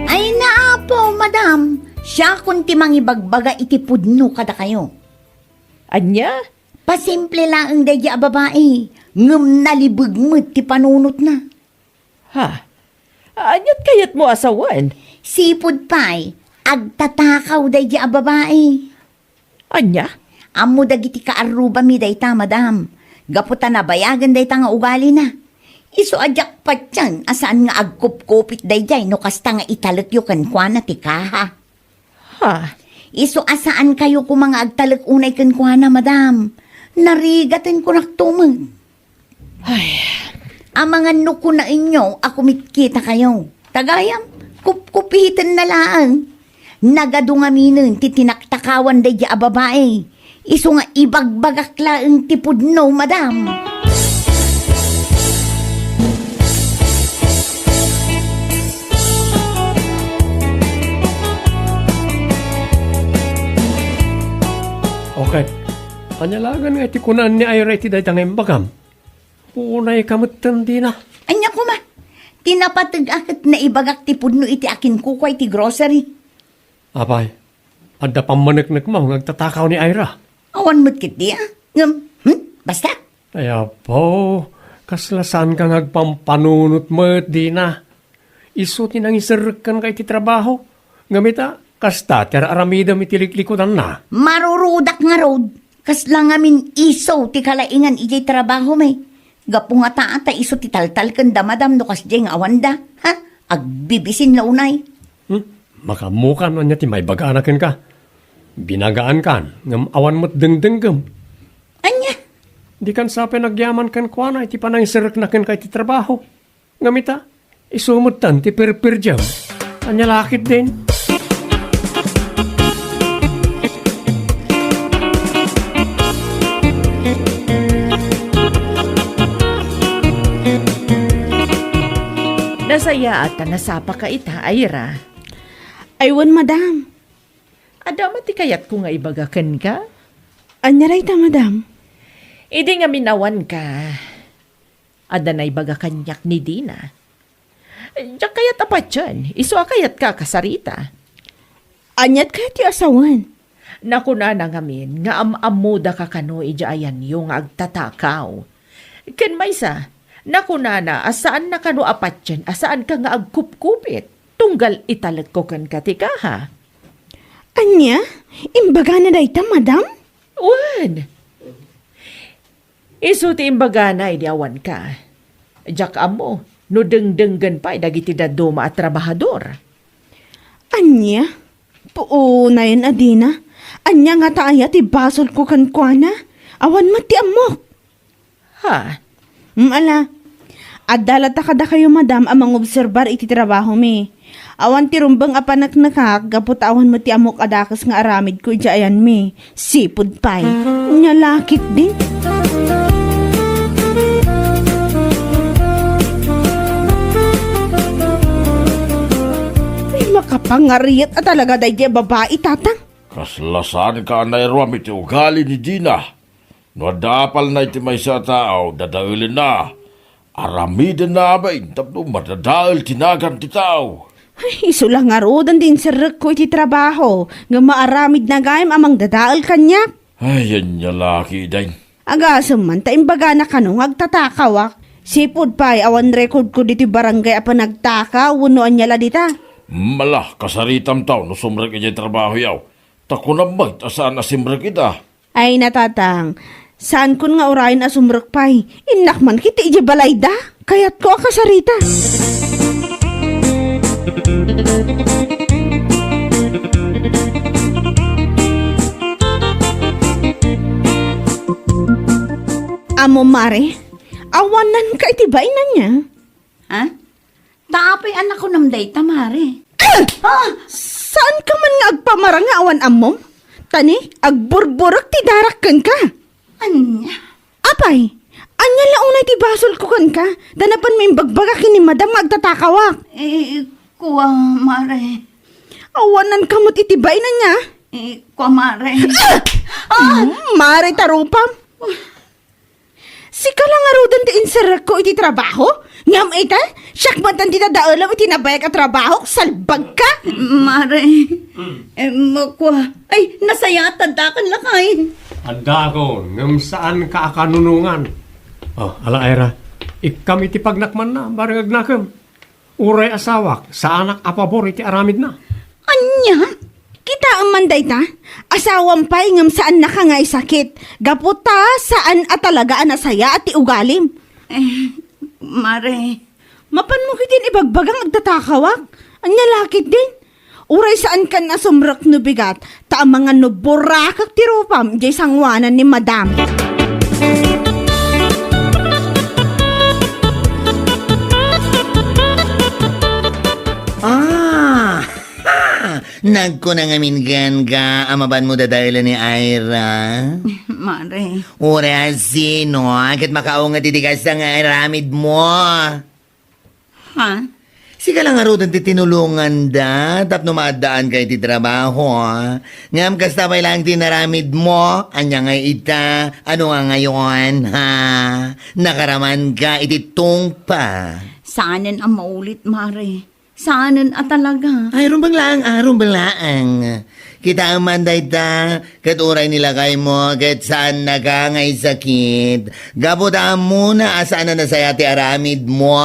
Ay, naapo, madam. Siakon ti mangibagbaga iti pudno kadakayo. Ania? Pasimple laeng daydiay a babai, ngem nalibeg met ti panunotna. Ha? Aniat kayatmo a sawen? Sipud pay, agtatakaw daydiay a babai. Ania? Ammo dagiti kaarrubami dayta, madam. Gapu ta nabayagen dayta nga ugalina. Isu a diak patien a saan nga agkupkupit daydiay no kasta nga italekyo kenkuana ti kaha. Ha? Isu a saankayo koma nga agtalek unay kenkuana, madam. Narigaten kunakto met. Ay. Amangan no kunaenyo a kumitkitakayo. Tagayam, kupkupiten na laeng. Nagadu ngaminen ti tinaktakawan daydiay a babai. Isu nga ibagbagak laeng ti pudno, madam. Okay. Ania laengen nga iti kunaan ni Ira iti dayta nga imbagam? Unay ka metten dina. Ania koma? Ti napateg a ket naibagak ti pudno iti akinkukua iti grocery. Apay, adda pammaneknekmo nga agtatakaw ni Ira? Awan met ketdi, a. Ngem, hmm? Basta? Ay, apo, kasla saanka nga agpampanunot met dina. Isu ti nangiserrek kenka iti trabaho. Ngem ita, kasta ti ar-aramidem iti liklikudanna. Marurudak ngarud. Kasla ngamin isu ti kalaingan idiay trabahomi. Gapu ngata ta isu ti taltalkenda, madam, no kasdiay nga awanda. Ha? Agbibisin la unay. Hmm? Makaammokan ania ti maibagana kenka. Binagaankan, ngem awan met dengdenggem. Ania? Dikan sa pay nagyaman kenkuana iti panangiserrekna kenka iti trabaho. Ngem ita, isu metten ti pirpirdiam. Ania la ketdin? Nasayaat ta nasapaka ita, Ira. Ay, wen, madam. Adda met ti kayatko nga ibaga kenka? Ania dayta, madam? Idi ngamin awanka, adda naibaga kaniak ni Dina. Diak kayat a patien, isu a kayatka a kasarita. Aniat kayat ti a sawen? Nakunana ngamin nga am-ammodaka kano idiay ayanyo nga agtatakaw. Ken maysa, nakunana a saanna kano a patien a saanka nga agkupkupit, tunggal italekko kenka ti kaha. Ania? Imbagana dayta, madam? Wen. Isu ti imbagana idi awanka. Diak ammo no dengdenggen pay dagiti dadduma a trabahador. Ania? Puonayen a dina. Ania ngata aya ti basolko kenkuana? Awan met ti ammok. Ha? Mm, ala. Adda latta kadakayo, madam, a mangobserbar iti trabahomi. Awan ti rumbeng a paneknekak gapu ta awan met ti ammok a dakes nga aramidko idiay ayanmi. Sipud pay. Nia la ketdin. Ay, makapangariat a talaga daydiay a babai, tatang. Kasla saanka a nairuam iti ugali ni Dina. No adda apalna iti maysa a tao, dadaelenna. Aramidenna amin tapno madadael ti nagan ti tao. Ay, isu la ngaruden ti inserrekko iti trabaho, ngem maaramidna gayam a mangdadael kaniak. Ay, ania la ketdin. Agasem man ta imbagana kano nga agtatakawak. Sipud pay, awan recordko ditoy barangay a panagtakaw wenno ania la dita. Mala, kasaritam taw no sumrek idiay trabahoyo. Ta kunam met a saan a simrek ita. Ay, natatang, saankon nga urayen a sumrek pay. Innak man ketdi idiay balayda. Kayatko a kasarita. Amo, mare, awananka iti bainanna. Ha? Ta apay a nakunam dayta, mare? Ah! Ah! Saanka man nga agpamarang nga awan ammom? Ta ni, agburburek ti darak kenka. Ania? Apay, ania la unay ti basolko kenka? Ta napanmo imbagbaga ken ni madam nga agtatakawak. Eh, kua, mare. Awananka met iti bainanna. Eh, kua, mare. Ah! Ah! Mm, mare ta rupam. Sika la ngaruden ti inserrekko iti trabaho? Ngem ita, siak met ti dadaelem iti nabayag a trabahok, salbagka! Mare, eh, makua, ay, nasayaat addakan lakay. Addakon, ngem saanka a kanunongan. Oh, ala, Ira, ikkam iti pagnakmanna, bareng agnakem. Uray asawak, saanak a pabor iti aramidna. Ania? Kitaem man dayta? Asawam pay ngem saannaka nga isakit, gapu ta saan a talaga a nasayaat ti ugalim. Eh, mare. Mapanmo ketdin ibagbagang agtatakawak? Ania la ketdin? Uray saankan a sumrek no bigat, ta amangan no burakek ti rupam idiay sangoanan ni madam. Ah! Nagkuna ngamin kenka a mapanmo dadaelen ni Ira. Mare. Uray a sino, ket makaunget iti kasta nga aramidmo. Ha? Sika la ngaruden ti tinulonganda tapno maaddaanka iti trabaho, a? Ngem kasta pay laeng ti inaramidmo? Ania ngay ita? Ano nga ngayon, ha? Nakaramanka iti tungpa. Saanen a maulit, mare. Saanen a talaga. Ay, rumbeng laeng, a, rumbeng laeng. Kitaem man dayta, ket uray ni lakaymo, ket saannaka nga isakit. Gapu ta ammona a saan a nasayaat ti aramidmo.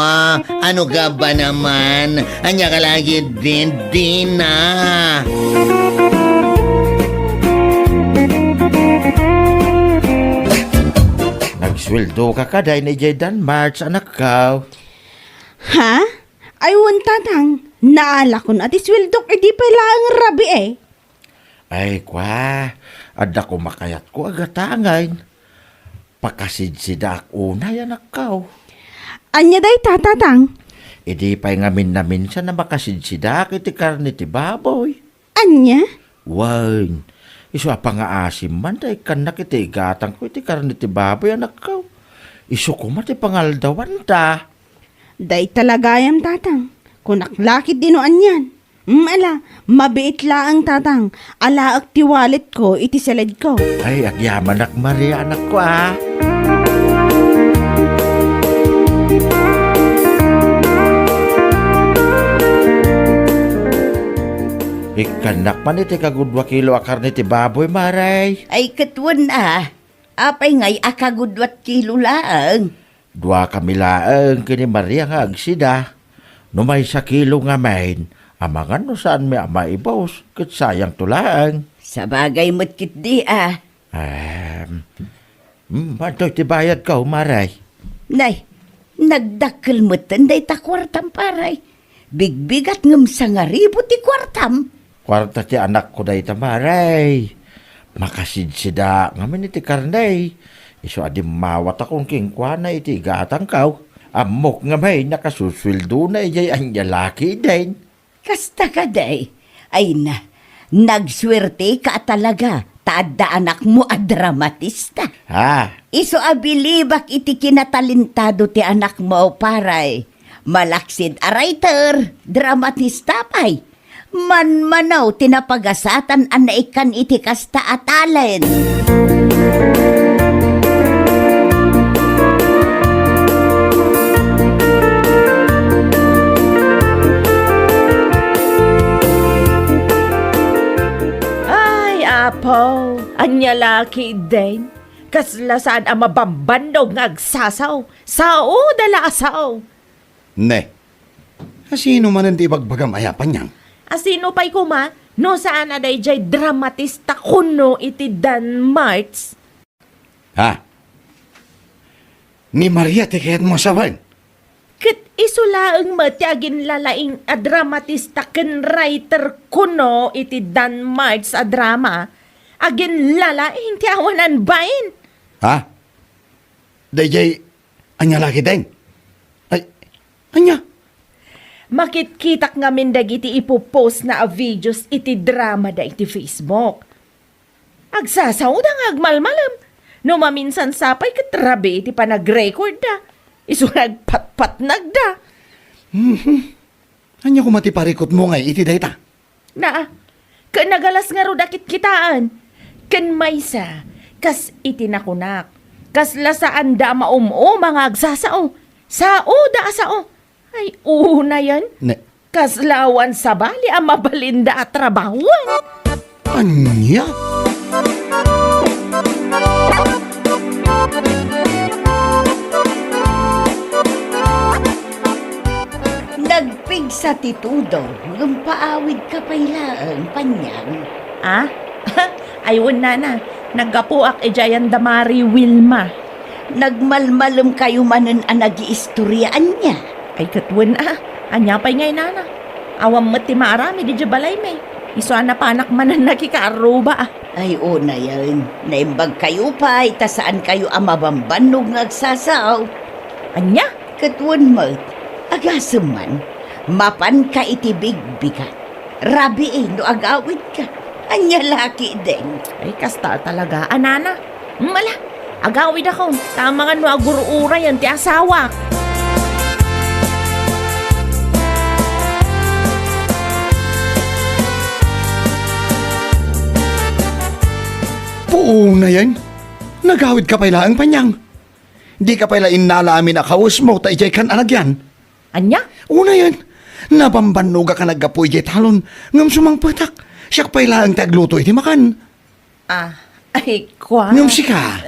Ano ka ba naman? Ania ka la ketdin, Dina? Nagsueldoka kadi idiay Danmarts, anakko? Ha? Ay, wen, tatang. Naalakon a ti sueldok idi pay laeng rabii. Ay, kua, adda koma kayatko a gatangen. Pakasidsidaak unay, anakko. Ania dayta, tatang? Idi pay ngamin-naminsan a makasidsidaak iti karne ti baboy. Ania? Wen, isu a pangaasim man ta ikkannak iti igatangko iti karne ti baboy, anakko. Isu koma ti pangaldawanta. Dayta la gayam, tatang. Kunak la ketdi no anian. Mm, ala, mabiit laeng, tatang. Alaek ti walletko iti saledko. Ay, agyamanak, Maria, anakko, a. Ikkannak man iti kagudua kilo a karne ti baboy, Maray. Ay, ket wen a. Apay ngay a kagudua kilo laeng? Duakami laeng ken ni Maria nga agsida. No maysa kilo ngamin, amangan no saanmi a maibus, ket sayangto laeng. Sabagay met ketdi a. Em, mm, adtoy ti bayadko, Maray. Nay, nagdakkel metten dayta kuartam, Paray. Bigbigat ngem sangaribu ti kuartam. Kuarta ti anakko dayta, Maray. Makasidsida ngamin iti karne. Isu a dimmawatakon kenkuana iti igatangko. Ammok ngamin a kasusueldona idiay ania la ketdin. Kasta kadi? Ay na, nagsuerteka a talaga ta adda anakmo a dramatista. Ha? Isu a bilibak iti kinatalentado ti anakmo, pare. Malaksid a writer, dramatista pay. Manmanaw ti napagasatan a naikkan iti kasta a talent. Ay, Apo, ania la ketdin? Kasla saan a mabambannog nga agsasao. Saoda la a sao. Ne, asino manen ti ibagbagam aya, Panyang? Asino pay koma no saan a daydiay dramatista kuno iti Danmarts? Ha? Ni Maria ti kayatmo a sawen? Ket isu laeng met ti aginlalaing a dramatista ken writer kuno iti Danmarts a drama. Aginlalaing ti awanan bain. Ha? Daydiay, ania la ketdin? Ay, ania? Makitkitak ngamin dagiti ipopost na a videos iti drama da iti Facebook. Agsasaoda nga agmalmalem. No maminsan sa pay ket rabii ti panagrecord da. Isu nga agpatpatnag da. Mhm. Ania koma ti parikutmo ngay iti dayta? Naa, ket nagalas ngarud a kitkitaen. Ken maysa, kas iti nakunak, kasla saanda a maum-uma nga agsasao. Saoda a sao. Ay, unayen. Ne- Kasla awan sabali a mabalinda a trabahoen. Ania? Nagpigsa ti tudong, ngem paawidka pay laeng, Panyang. Ah? Ay, wen, nana. Naggapuak idiay anda Mari Wilma. Nagmalmalemkayo manen a nagiistorya, ania? Ay, ket wen, a. Ania pay ngay, nana? Awan met ti maaramid idiay balaymi. Isu a napanak manen nakikaarruba, a. Ay, unayen. Naimbagkayo pay ta saankayo a mabambannog nga agsasao. Ania? Ket wen met, agasem man, mapanka iti bigbigat. Rabii no agawidka. Ania la ketdin? Ay, kasta talaga, a, nana. Mala, agawidakon, ta amangan no agur-urayen ti asawak. Puunayen, nagawidka pay laeng, Panyang. Dika pay la innala amin a kawesmo ta idiaykan a nagyan. Ania? Unayen, nabambannogak a naggapu idiay talon, ngem sumangpetak. Siak pay laeng ti agluto iti makan. Ah, ay, kua. Ngem sika,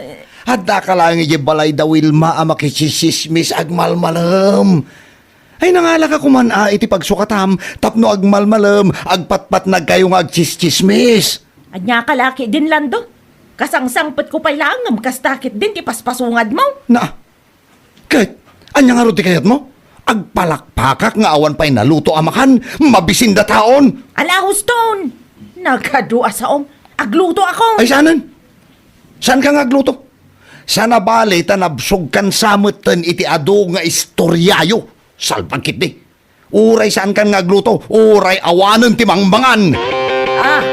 addaka laeng idiay balay da Wilma a makitsismis agmalmalem. Ay, nangalaka koman a iti pagsukatam tapno agmalmalem, agpatpatnagkayo nga agtsistsismis. Ania ka la ketdin, Lando? Kasangsangpetko pay laeng ngem kasta ketdin ti paspasungad mo. Na, ket, ania ngarud ti kayatmo? Agpalakpakak nga awan pay naluto a makan, mabisinda taon. Ala, huston! Nagadu a saom, agluto ako. Ay, saanen? Saanka nga agluto? Sana bale ta nabsogkan sa metten iti adu nga istoriayo. Salbag ketdi. Uray saankan nga agluto, uray awanen ti mangmangan. Ah!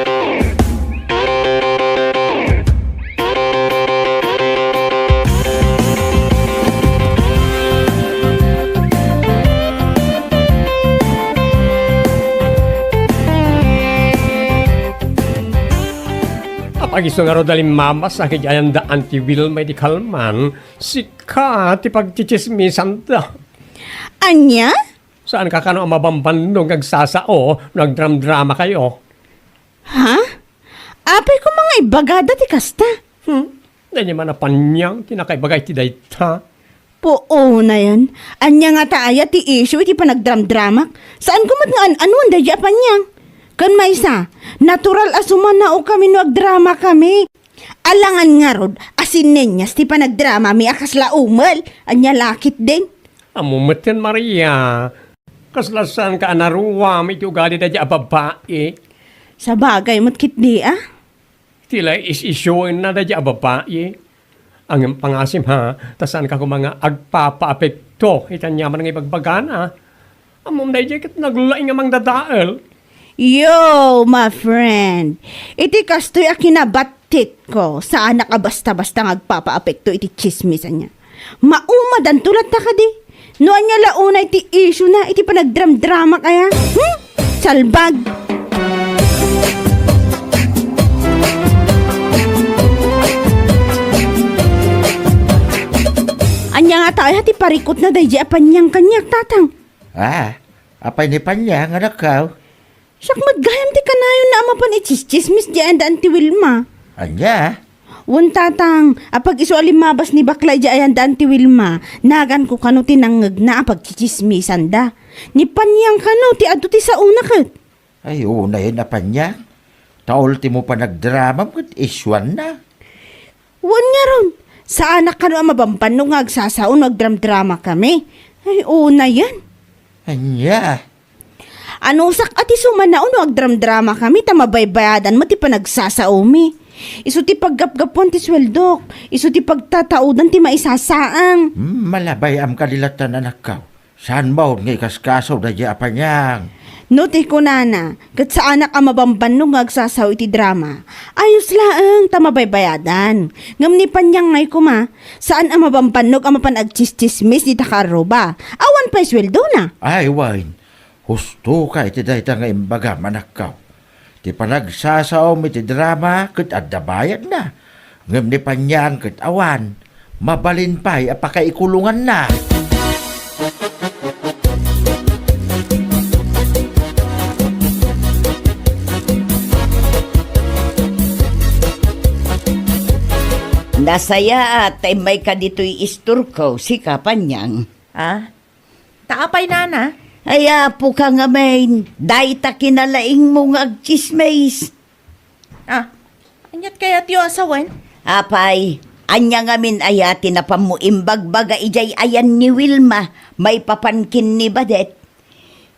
Apag isu ngarud a limmabas a kiti ayan da Auntie Wilma iti kalman, sika ti pagtsitsismisanda. Ania? Saanka kano a mabambannog nga agsasao no agdramdramakayo? Ha? Apay koma nga ibagada ti kasta? Hmm? Daydi man a Panyang ti nakaibaga iti dayta. Puonayen. Ania ngata aya ti issue iti panagdramdramak? Saanko met nga an-anuan daydi a Panyang. Ken maysa, natural a sumanaokami no agdramakami. Alangan ngarud a sinenyas ti panagdramami a kasla umel. Ania la ketdin? Ammo metten, Maria. Kasla saanka a naruam iti ugali daydi a babbai. Sabagay met ketdi, a? Ti la is-isyuenna daydi a babai. Ngem pangasim, ha, ta saanka koma nga agpapaapekto iti aniaman nga ibagbagana. Ammom daydi ket naglaing a mangdadael. Yo, my friend, iti kastoy a kinabatitko, saanak a basta-basta nga agpapaapekto iti tsismis ania. Maumadanto latta kadi? No ania la unay ti issue na iti panagdramdramak aya? Hmm? Salbag! Ania ngata aya ti parikutna daydi a paniang kaniak, tatang? Ah, apay ni paniang, anakko? Siak met gayam ti kanayonna a mapan itsistsismis di ayan daan ti Wilma. Ania? Wen, tatang, apag-isu a limmabas ni bakla idiay ayan daan ti Wilma, naganko kano ti nangngegna a pagtsitsismisanda. Ni paniang kano ti adu ti saona ket. Ay, unayen a paniang. Ta ultimo panagdramam ket isuanna. Wen ngarud, saanak kano a mabambannog nga agsasao no agdramdramakami. Ay, unayen. Ania? Anusak a ti sumanao no agdramdramakami ta mabaybayadan met ti panagsasaomi. Isu ti paggapgapuan ti sueldok, isu ti pagtataudan ti maisasaang. Hmm, malabay-am kadi latta, anakko. Saan maud nga ikaskaso daydi a paniang? No ti kunana, ket saanak a mabambannog nga agsasao iti drama. Ayos laeng ta mabaybayadan. Ngem ni paniang ngay koma, saan a mabambannog a mapan agtsistsismis dita kaarruba. Awan pay sueldona. Ay, wen. Husto ka iti dayta nga imbagam, anakko. Ti panagsasaom iti drama ket adda bayadna, ngem ni paniang ket awan. Mabalin pay a pakaikulonganna. Nasayaat ta immayka ditoy istorko, sika, paniang. Ah? Ta apay, nana? Ay, apoka ngamin, dayta kinalaingmo nga agtsismis. Ah, aniat kayatyo a sawen? Apay, ania ngamin aya ti napanmo imbagbaga idiay ayan ni Wilma maipapan ken ni Badet?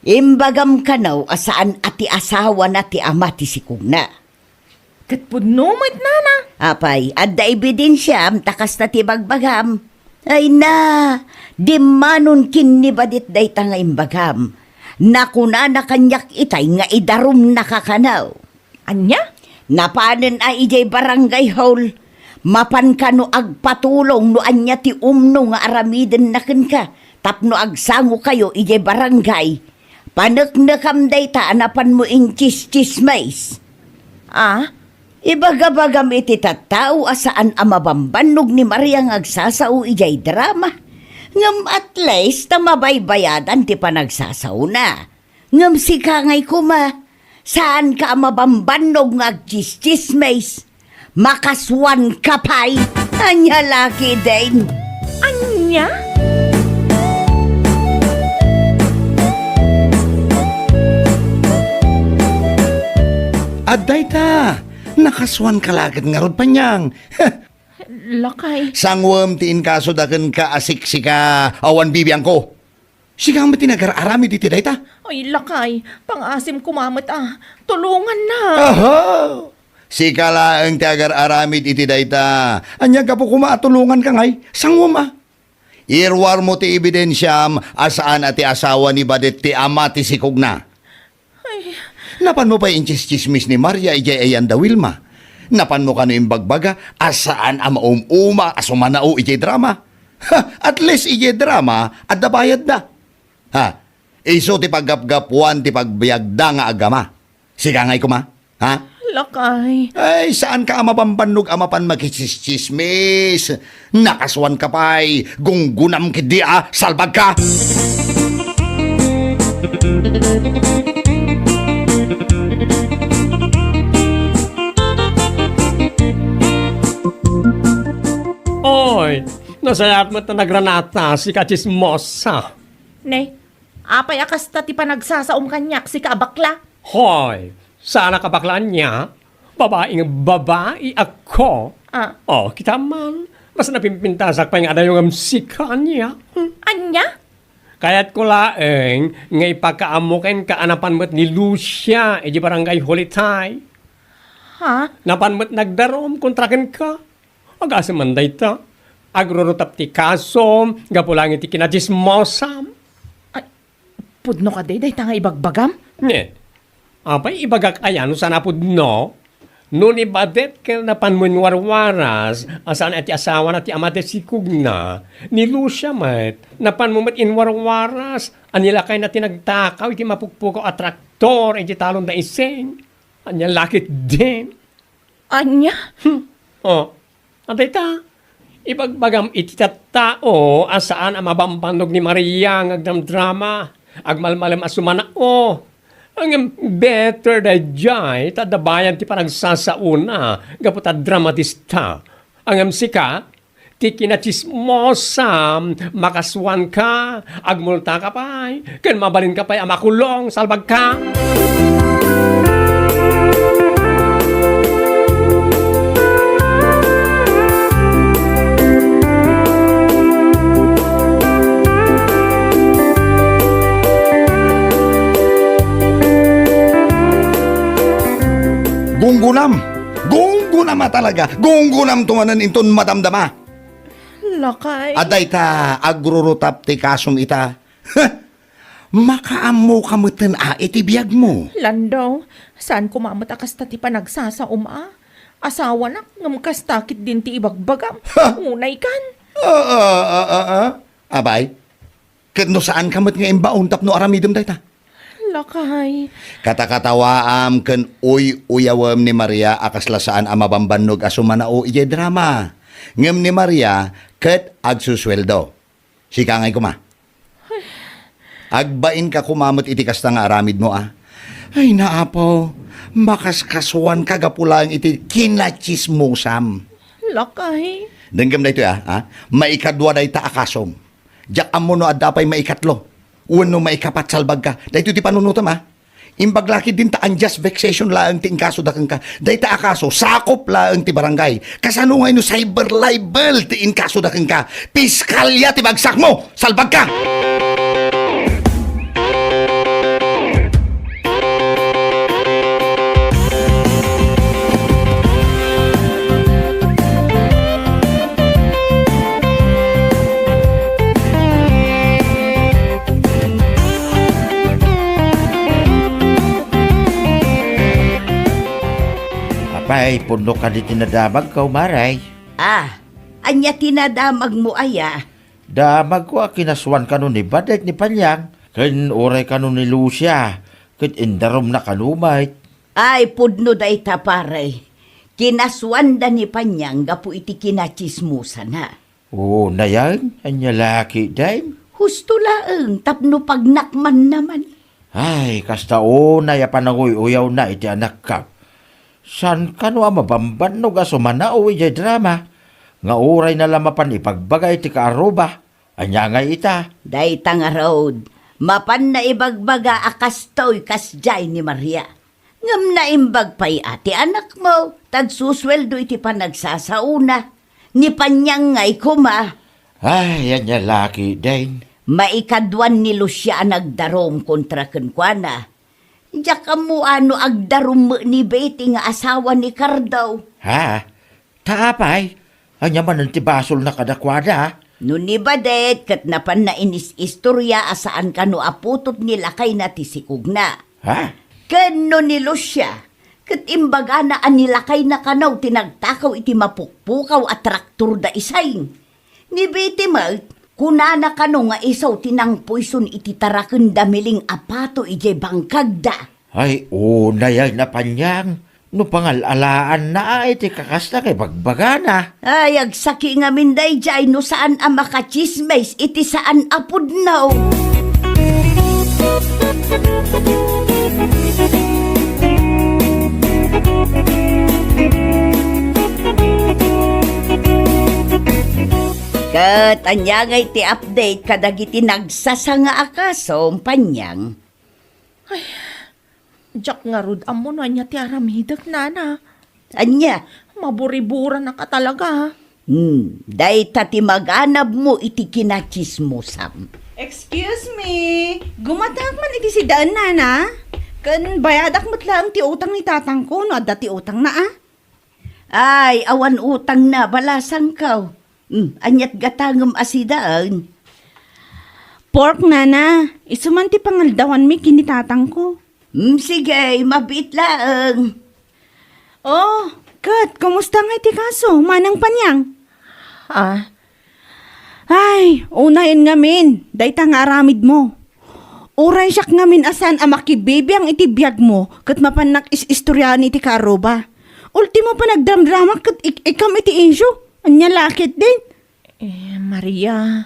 Imbagam kano a saan a ti asawana ti ama ti sikogna. Ket pudno met, nana. Apay, adda ebidensiam ta kasta ti bagbagam. Ay na, dimmanon ken ni Badet dayta nga imbagam. Nakunana kaniak itay nga idarumnaka kano. Ania? Napanen a idiay barangay hall. Mapan kano agpatulong no ania ti umno nga aramidenna kenka tapno agsangokayo idiay barangay. Paneknekam dayta a napanmo intsistsismis. Ah? Ibagabagam iti tattao a saan a mabambannog ni Maria nga agsasao idiay drama. Ngem at least ta mabaybayadan ti panagsasaona. Ngem sika ngay koma, saanka a mabambannog nga agtsistsismis. Makasuanka pay. Ania la ketdin? Ania? Adda ita. Nakasuanka la ket ngarud, paniang. Lakay. Sanguem ti inkasoda kenka a siksika, awan bibiangko. Sika met ti nagar-aramid iti dayta? Ay, lakay, pangasim koma met a, tulonganna. Aha! Sika laeng ti agar-aramid iti dayta. Ania gapu koma a tulonganka ngay? Sanguem a. Iruarmo ti ebidensiam a saan a ti asawa ni Badet ti ama ti sikogna. Ay. Napanmo pay intsistsismis ni Maria idiay ayan da Wilma. Napanmo kano imbagbaga a saan a maum-uma a sumanao idiay drama. Ha, at least idiay drama, adda bayadda. Ha, isu ti paggapgapuan ti pagbiagda nga agama. Sika ngay koma, ha? Lakay. Ay, saanka a mabambannog a mapan makitsistsismis. Nakasuanka pay, gunggunam ketdi a salbagka. Oy, nasayaat met ta nagranata, sika a tsismosa. Ne, apay a kasta ti panagsasaom kaniak, sika a bakla? Hoy, saanak a bakla ania? Babai nga babai ako. Ah. Oh, kita man, mas napimpintasak pay nga adayo ngem sika ania? Hmm. Ania? Kayatko laeng nga ipakaammo kenka a napan met ni Lucia idiay barangay hall itay. Ha? Napan met nagdarum kontra kenka. Agasem man dayta. Agrurutap ti kasom gapu laeng iti kinachismosam. Ay, pudno kadi dayta nga ibagbagam? Ne. Apay, ibagak aya no saan a pudno? No ni Badet ket napanmo inwarwaras a saan a ti asawana ti ama ti sikogna, ni Lucia met, napanmo met inwarwaras a ni lakayna ti nagtakaw iti mapukpukaw a traktor iti talon da Ising. Ania la ketdin? Ania? Hmm. Oh. Adayta, ibagbagam iti tattao a saan a mabambannog ni Maria nga agdramdrama, agmalmalem a sumanao. Ngem better daydiay ta adda bayan ti panagsasaona gapu ta dramatista. Ngem sika, ti kinachismosam, makasuanka, agmultaka pay, ken mabalinka pay a makulong, salbagka. Gunggunam! Gunggunam a talaga! Gunggunamto manen inton madamdama! Lakay. Adayta, agrurutap ti kasom ita. Makaammoka metten a iti biagmo. Landong, saan koma met a kasta ti panagsasaom a? Asawanak, ngem kasta ketdin ti ibagbagam. Ha? Unaykan. Ah, ah, ah, ah, ah. Abay, ket no saanka met nga imbaon tapno aramidem dayta? Lakay. Katakatawaam ken uy-uyawem ni Maria a kasla saan a mabambannog a sumanao idiay drama. Ngem ni Maria ket agsusueldo. Sika ngay koma. Agbainka koma met iti kasta nga aramidmo a. Ay, naapo, makaskasuanka gapu laeng iti kinachismosam. Lakay. Denggem daytoy a, ha? Maikadua dayta a kasom. Diak ammo no adda pay maikatlo wenno maikapat, salbagka. Daytoy ti panunotem a. Imbag la ketdin ta unjust vexation laeng ti inkasoda kenka. Dayta a kaso, sakop laeng ti barangay. Kasano ngay no cyber libel ti inkasoda kenka? Piskalya ti bagsakmo! Salbagka! Apay, pudno kadi ti nadamagko, Maray? Ah, ania ti nadamagmo aya? Damagko a kinasuan kano ni Badet ni Panyang, ken uray kano ni Lucia, ket indarumna kano met. Ay, pudno dayta, pare. Kinasuanda ni Panyang gapu iti kinachismosana. Unayen, ania la ketdin? Husto laeng tapno pagnakmanna man. Ay, kasta unay a pananguy-uyawna iti anakko. Saan kano a mabambannog a sumanao idiay drama nga urayna la mapan ipagbaga iti kaarruba? Ania ngay ita? Dayta ngarud, mapanna ibagbaga a kastoy kasdiay ni Maria. Ngem naimbag pay a ti anakmo, ta agsusueldo iti panagsasaona. Ni Panyang ngay koma. Ay, ania la ketdin? Maikaduan ni Lucia a nagdarum kontra kenkuana. Diak ammo a no agdarum met ni Betty nga asawa ni Cardo. Ha? Ta apay, ania manen ti basolna kadakuada? No ni Badet ket napanna inis-istoria a saan kano a putot ni lakayna ti sikogna. Ha? Ken no ni Lucia, ket imbagana a ni lakayna kano ti nagtakaw iti mapukpukaw a traktor da Isay. Ni Betty met, kunana kano nga isu ti nangpuyson iti taraken da Miling a pato idiay bangkagda. Ay, unay a Panyang, no pangal-alaanna a iti kakasta nga ibagbagana. Ay, agsaki ngamin daydiay no saan a makachismis iti saan a pudno. Ket ania ngay ti update kadagiti nagsasanga a kaso, Panyang? Ay, diak ngarud ammo no ania ti aramidek, nana. Ania? Maburiburanaka talaga. Hmm, dayta ti maganabmo iti kinachismosam. Excuse me, gumatangak man iti sidaen, nana? Ken bayadak met laeng ti utang ni tatangko no adda ti utangna, a? Ay, awan utangna, balasangko. Hmm, aniat gatangem a sidaen? Pork, nana, isu man ti pangaldawanmi ken ni tatangko. Hmm, sige, mabiit laeng. Oh, ket, kumusta ngay ti kaso, Manang Panyang? Ah. Ay, unayen ngamin, dayta nga aramidmo. Uray siak ngamin a saan a makibibiang iti biagmo, ket mapannak is-istoriaan iti kaarruba. Ultimo, panagdramdramak ket ik-, ikam iti insyo. Ania la ketdin? Eh, Maria,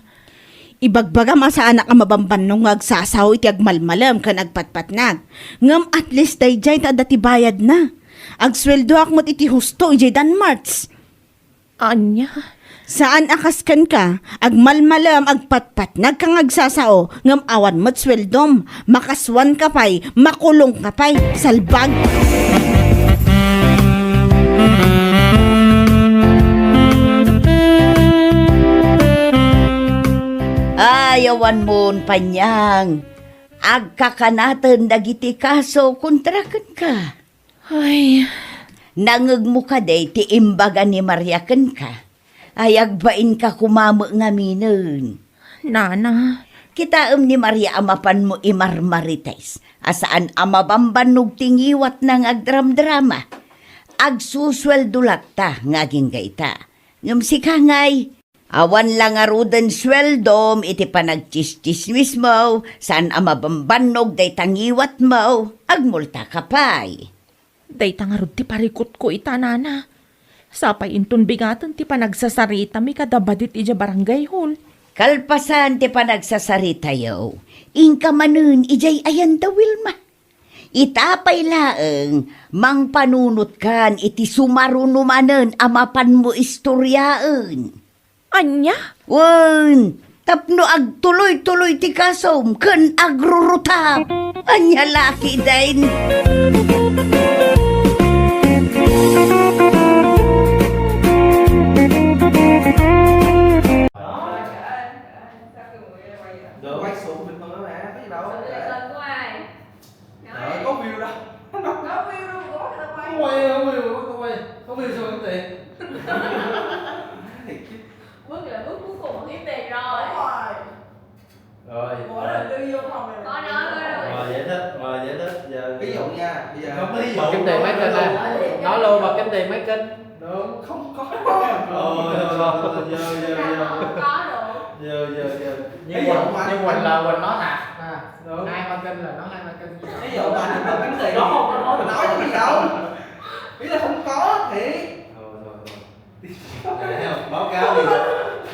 ibagbagam a saanak a mabambannog nga agsasao iti agmalmalem ken agpatpatnag. Ngem at least daydiay ta adda ti bayadna. Agsueldoak met iti husto idiay Danmarts. Ania? Saan a kas kenka, agmalmalem, agpatpatnag ka nga agsasao, ngem awan met sueldom, makasuanka pay, makulongka pay, salbag! Ay, awan mon, Panyang. Agkakanaten dagiti kaso kontra kenka. Ay. Nangngegmo kadi ti imbaga ni Maria kenka? Ay, agbainka koma met ngaminen. Nana. Kitaem ni Maria a mapanmo imarmarites a saan a mabambannog ti ngiwatna nga agdramdrama. Agsusueldo latta nga agingga ita. Ngem sika ngay, awan la ngaruden sueldom iti panagtsistsismismo, saan a mabambannog dayta ngiwatmo, agmultaka pay. Dayta ngarud ti parikutko ita, nana. Sapay inton bigaten ti panagsasaritami kada badit idiay barangay hall. Kalpasan ti panagsasaritayo, inka manen idiay ayan da Wilma. Ita pay laeng, mangpanunotkan iti sumaruno manen a mapanmo istoriaen. Ania? Wen, tapno agtuloy-tuloy ti kasom ken agrurutap. Ania la ketdin? Đâu? Quay xuống bình thường thôi mà, có gì đâu. Đó, có view đâu. Có view đâu, có người ta quay. Không quay, không view, không quay. Không view sao có tiền? Bước là bước cuối cùng của cái tiền rồi. Đúng rồi. Rồi, Ủa, rồi. Là tư duy không? Có nói thôi. Rồi, giải thích, rồi, giải thích giờ. Ví dụ nha, bây giờ Không có ví dụ. Bật kiếm tiền mấy kênh đây. Nói luôn, bật kiếm tiền mấy kênh. Đúng, không có. Ôi, thôi, thôi, thôi, giờ, giờ, giờ. Không có được. Giờ, giờ, giờ. Ví dụ Quỳnh, mà như Quỳnh là Quỳnh nói thật. À, đúng. Hai ba kênh là nói hai ba kênh. Ví dụ mà anh mà kiếm tiền, nói không có nói được. Nói cái gì đâu. Ý là không có thì. Thôi, thôi, thôi. Nè, thấy không? Báo cáo thì,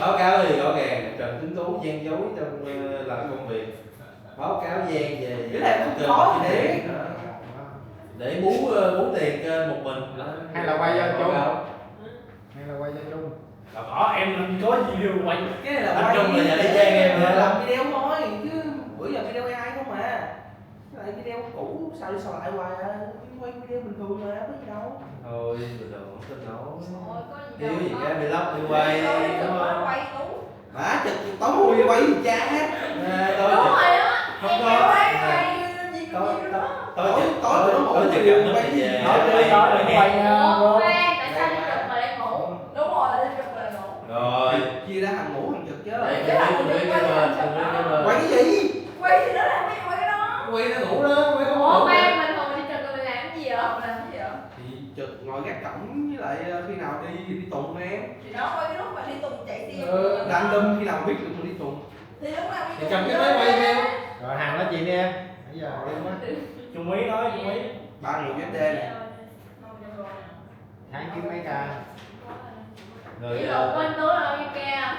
báo cáo thì rõ ràng, Trần Tuấn Tú gian dối trong, ờ, làm công việc. Báo cáo gian về Cái này không có gì. Đó. Để bú, ờ, bú tiền cho một mình. Đó. Hay là quay cho Báo Trung? Cáo. Hay là quay cho Trung? Đâu có, em làm gì có gì đâu quay. Cái này là Anh quay Trung là nhà y chang em hả? Làm video thôi, chứ bữa giờ video A I không mà. Cái này video cũ, sao đi sao lại hoài à. Quay video bình thường mà, có gì đâu. Thôi, bình thường không tin nổi. Ôi, có gì Thiếu đâu gì có. Cái vlog đi quay, Ôi, đúng không? Quay tú. Má, chật tao mùi quay gì cha. À, tôi Đúng chật rồi á, không em có. Kéo quay À, quay gì tôi, gì tôi, đó. Tôi Tối, chật, tối tụi nó ngủ tối chật thì cặp nó quay phải gì? về. Tối, Quay, tối, quay, quay, à, Ủa, bro. Khoan, tại sao đi chụp mà lại ngủ? Đúng rồi, đi chụp mà lại ngủ. Rồi. Chia ra thằng ngủ thằng chật chứ. Để Chứ tôi thằng biết, ngủ tôi biết, biết cái quay bên, thằng tôi biết cái chụp bên. Quay cái gì? Quay thì nó làm cái quay cái đó. Quay nó ngủ đó, quay không Ủa, ngủ khoan, nữa. Bình thường đi chụp rồi mình làm cái gì vậy? Làm cái gì vậy? Thì chụp ngồi gác cổng với lại, ờ, khi nào đi thì đi tùng em. Thì đó, quay cái lúc mà đi tùng chạy xe Ờ, kìa. Random khi nào biết được mà đi tùng. Thì lúc nào đi Thì tùng cầm cái máy quay theo. Rồi, Hằng nói chuyện đi em. Nãy giờ quên quá. Trung Úy nói, Trung Úy. Ba người U S D này. Tháng kiếm mấy ca? Rồi, Kỷ lục ờ, của anh Tú là bao nhiêu ca?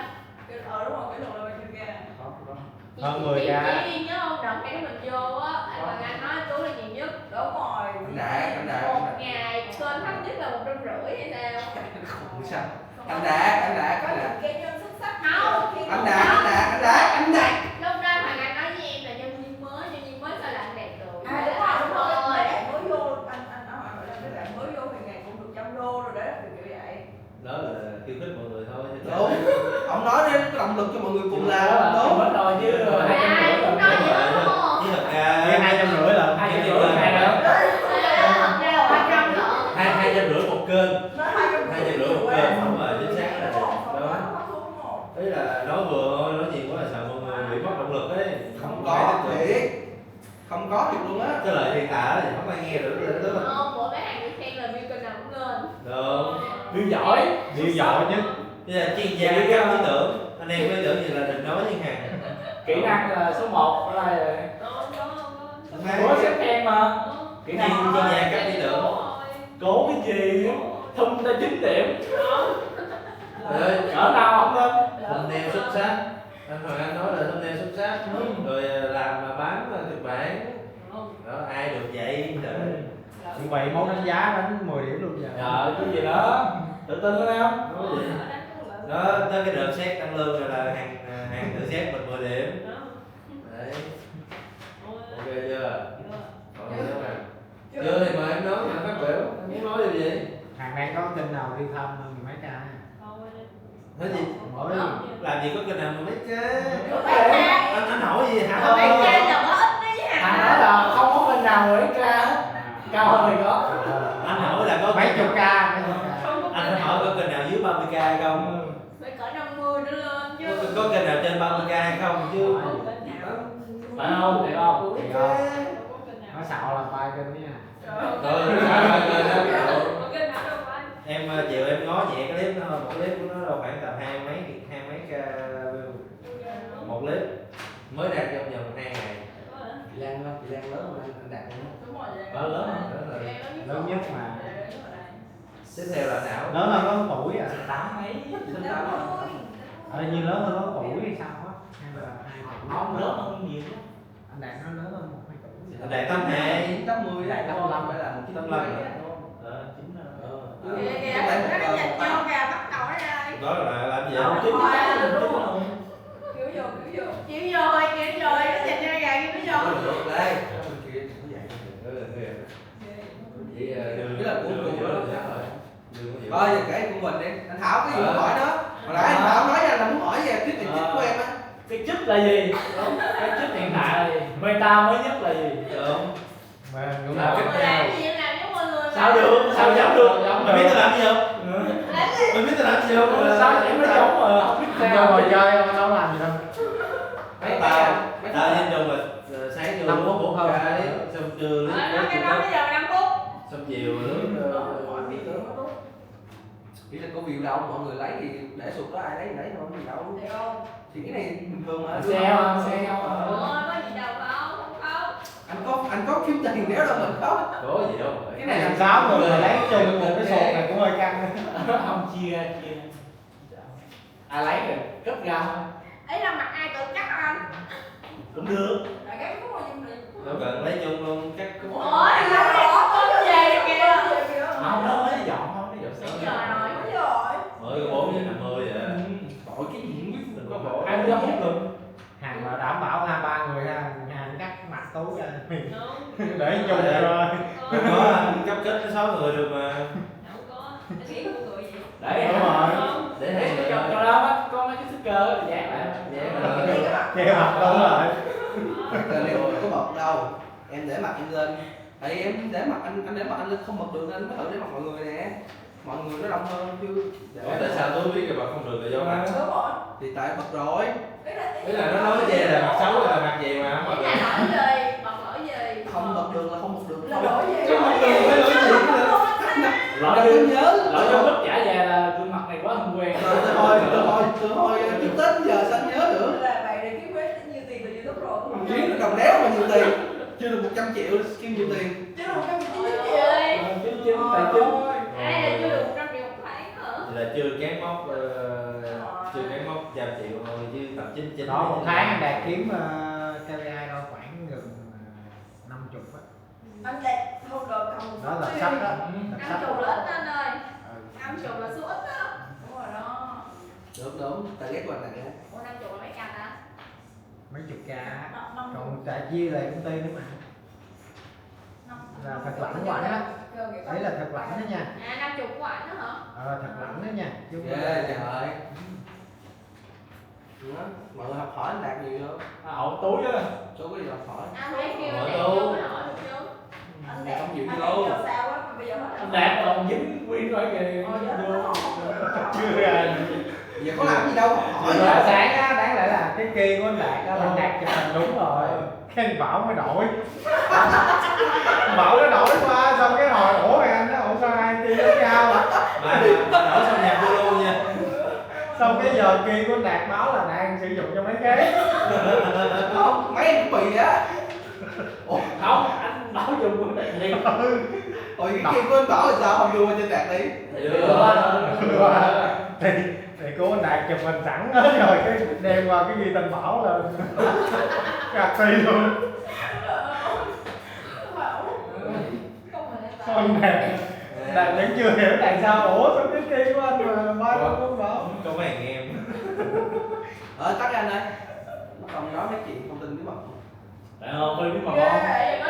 Ờ, đúng rồi, kỷ lục là bao nhiêu ca? Có, có. Chị, Hơn chị, mười chị, ca. Chị nhớ không? Đợt em mình vô á, anh Hoàng Anh nói anh Tú là nhiều nhất. Đúng rồi. Anh Đạt, anh Đạt, anh Một Đạt. Ngày kênh thấp nhất là một trăm rưỡi hay sao? Không sao. Anh Đạt, anh Đạt, Có anh Đạt. Những cá nhân xuất sắc Không. Khi Anh Đạt, anh Đạt, anh Đạt, anh Đạt. Lúc đó Hoàng Anh nói với em là nhân viên mới, nhân viên mới sao làm đẹp được. À, đúng rồi, đúng rồi. Rồi. Mấy bạn mới vô, anh, anh, anh hỏi là mấy bạn mới vô thì ngày cũng được trăm đô rồi đó, kiểu kiểu vậy. Đó là khiêu khích mọi người thôi, chứ Đúng. Không nói đến cái động lực cho mọi người cùng Chứ làm, đó là đúng. Không nói thôi chứ. À, hai trăm rưỡi là Đúng rồi, đúng không? Chứ thật ra Hai trăm rưỡi là hai trăm rưỡi, hai trăm Không có được luôn á. Cái lời thì tả thì không ai nghe được, được, được. Không, của mấy hàng được khen là view kênh nào cũng lên. Đúng. View giỏi, view giỏi nhất. Bây giờ chuyên gia cấp lý tưởng, anh em có lý tưởng gì là đừng nói với hàng. Kỹ năng là số một của ai rồi? Không, không, không, không. Ủa, sếp khen mà. Kỹ năng chuyên gia cấp lý tưởng. Có cái gì? Thông tin chín điểm. Cỡ nào không lên? Thumbnail xuất sắc. Anh Hoàng Anh nói là thumbnail xuất sắc. Rồi, ờ, làm mà bán, ờ, kịch bản. Đó, ai được vậy, trời. Như vậy món đánh giá đánh mười điểm luôn vậy. Ờ, cái gì đó. Tự tin lên em. Đó, tới cái đợt xét tăng lương rồi là hàng, ờ, hàng tự xét mình mười điểm. Đấy. Ok chưa? Còn gì nữa không? Chưa thì mời em nói, em phát biểu. Em muốn nói điều gì? Hàng đang có kênh nào đi thăm hơn mười mấy k? Nói gì? Ủa, làm gì có kênh nào mười mấy k? Anh, anh hỏi gì hả? Mười mấy k là có ít đấy hả? Anh nói là không có kênh nào mười mấy k. Cao hơn thì có. Anh hỏi là có mấy chục k, mấy chục k. Anh, anh hỏi có kênh nào dưới ba mươi k không? Phải cỡ năm mươi nữa lên chứ. Có, có kênh nào trên ba mươi k hay không chứ? Phải không? Thiệt không? Thiệt không? Nói xạo là ba kênh nha. Ờ, sao mà kênh đó? Em, ờ, chiều em ngó nhẹ cái clip nó, một clip của nó đâu khoảng tầm hai mấy, hai mấy k view. Một clip mới đạt trong vòng hai ngày. Chị Lan không? Chị Lan lớn mà anh, anh Đạt không? Ờ, lớn mà. Lớn rồi. Lớn nhất mà. Tiếp theo là Thảo. Lớn hơn có tuổi à? Tám mấy? Tám. Ờ, như lớn hơn có tuổi hay sao á? Hay là hai tuổi? Không, lớn hơn nhiều lắm. Anh Đạt nó lớn hơn một hai tuổi. Anh Đạt tám hai. Chín tám mươi, Đạt tám lăm, phải là một chín tám lăm rồi. Ờ, chín lăm. Ờ. Kìa, kìa, nó dành cho gà bắt cầu đó đây. Đó là làm gì? Ờ, chín lăm, chín lăm. Kiểu vô, kiểu vô. Kiểu vô thôi, kiểu vô, nó dành cho gà, kiểu vô. Không được, đây. Cái mình kia cũng vậy. Ờ, ờ. Vậy, ờ, đường, tức là của đường, đường, đường, đường, đường. Thôi, giờ kể của mình đi. Anh Thảo có gì muốn hỏi nữa? Hồi nãy anh Thảo nói với anh là muốn hỏi về clip này, clip của em á. Cái chức là gì? Đúng. Cái chức hiện tại là gì? Meta mới nhất là gì? Đúng. Mà đúng là cái nào? Sao được? Sao giống được? Mày biết tao làm gì không? Mày biết tao làm gì không? Sao em mới giống mà không biết sao? Đâu mà chơi, không, đâu làm gì đâu. Mấy tao, tao với Trung là, ờ, sáng vô năm phút, bốn cái, xong trưa lướt Facebook, cái đó bây giờ năm phút. Xong chiều lướt, ờ, Ý là có view đâu, mọi người lấy thì để sụt đó, ai lấy thì lấy thôi, gì đâu. Thì cái này bình thường mà. Xe không, xe không. Ờ. Ôi, có gì đâu không, không khóc. Anh có, anh có kiếm tiền nếu đâu mình khóc. Có gì đâu. Cái này làm sao mà người lấy chung một cái sổ này cũng hơi căng. Không chia, chia. Ai lấy rồi, cất ra thôi. Ấy là mặt ai tự cắt anh? Cũng được. Là cái có gì mà Đâu cần lấy chung luôn, cắt cũng Ôi, nó có con về kìa. Không, nó mới dọn, không, nó dọn. Bây giờ rồi, bây giờ rồi. Mới có bốn giờ năm mươi vậy. Ừ. Tội cái gì không biết, đừng có bộ. Ai biết không? Hàng mà đảm bảo ha, ba người ha, hàng cắt mặt tú ra. Đúng. Để chung rồi. Không có, anh cắt kết với sáu người được mà. Không có, anh nghĩ của người gì? Đấy, đúng rồi. Để hai người cho, cho nó bắt có mấy cái sticker để dán lại. Dán lại. Che mặt đúng rồi. Sticker này không có bật đâu. Em để mặt em lên. Tại em để mặt anh, anh để mặt anh lên không bật được nên mới thử để mặt mọi người nè. Mọi người nó đông hơn chứ. Ủa, tại sao Tú biết là bật không được là do mặt? Đúng rồi. Thì tại bật rồi. Ý là nó nói che là mặt xấu là mặt gì mà không bật được. Ý là lỗi gì? Bật lỗi gì? Không bật được là không bật được. Là lỗi gì? Chứ bật được phải lỗi gì? Lỗi nhớ. Lỗi trong lúc trả về là gương mặt này quá không quen. Từ, từ hồi, từ hồi, từ hồi, ờ, trước Tết đến giờ sao anh nhớ được? Là vậy để kiếm nhiều tiền từ YouTube rồi. Kiếm được đồng đéo mà nhiều tiền. Chưa được một trăm triệu là kiếm nhiều tiền. Chưa được một trăm triệu. Ờ, kiếm, kiếm tài chính. Ôi. Ai là chưa được một trăm triệu một tháng hả? Là chưa cán mốc, ờ, chưa cán mốc trăm triệu thôi chứ tầm chín chín. Đó, một tháng anh Đạt kiếm, ờ, K P I đâu khoảng gần, ờ, năm chục á. Anh Đạt hôm rồi còn một Đó là sắp đó. Năm chục là ít anh ơi. Ừ. Năm chục là số ít á. Đúng rồi đó. Đúng, đúng. Target của anh Đạt á. Ủa, năm chục là mấy trăm hả? Mấy chục k á. Còn trả chia lại công ty nữa mà. Là thật lắm của anh á. Đấy là thật lắm đó nha. À, năm chục của anh đó hả? Ờ, thật lắm đó nha. Chứ không phải là Ghê trời. Đó, mọi người học hỏi anh Đạt nhiều vô. À, ổ túi á. Chú có gì học hỏi? Anh thấy kêu Ổ anh Đạt túi. Vô mới hỏi được chứ. Anh Đạt không chịu vô. Anh Đạt còn dính nguyên rồi kìa. Ồ, dạ. Vô. Chưa ra. Giờ có làm gì đâu mà hỏi. Rõ ràng á, đáng lẽ là cái kia của anh Đạt đó là anh Đạt chụp hình đúng rồi. Cái anh Bảo mới đổi. Bảo nó đổi qua, xong cái hỏi: "Ủa, mày anh đó, ủa sao hai anh kia giống nhau hả?" Mà nó sao nhạc Zalo nha. Xong cái giờ kia của Đạt báo là Đạt sử dụng cho mấy cái. Không, mấy anh cũng bị á. Không, anh Bảo dùng của Đạt Liêm. Ôi, cái kia của anh Bảo là sao không đưa qua cho Đạt đi? Được. Thì, thì của Đạt chụp hình sẵn đó, rồi cái đem qua cái ghi tên Bảo là gạt đi luôn. Xong Đạt, Đạt vẫn chưa hiểu tại sao: "Ủa sao cái kia của anh mà ba của Bảo?" Có phải nghe em. Ờ, tắt anh ơi. Nó còn nói mấy chuyện không tin bí mật. Ờ, quên bí mật Ghê không? Vậy.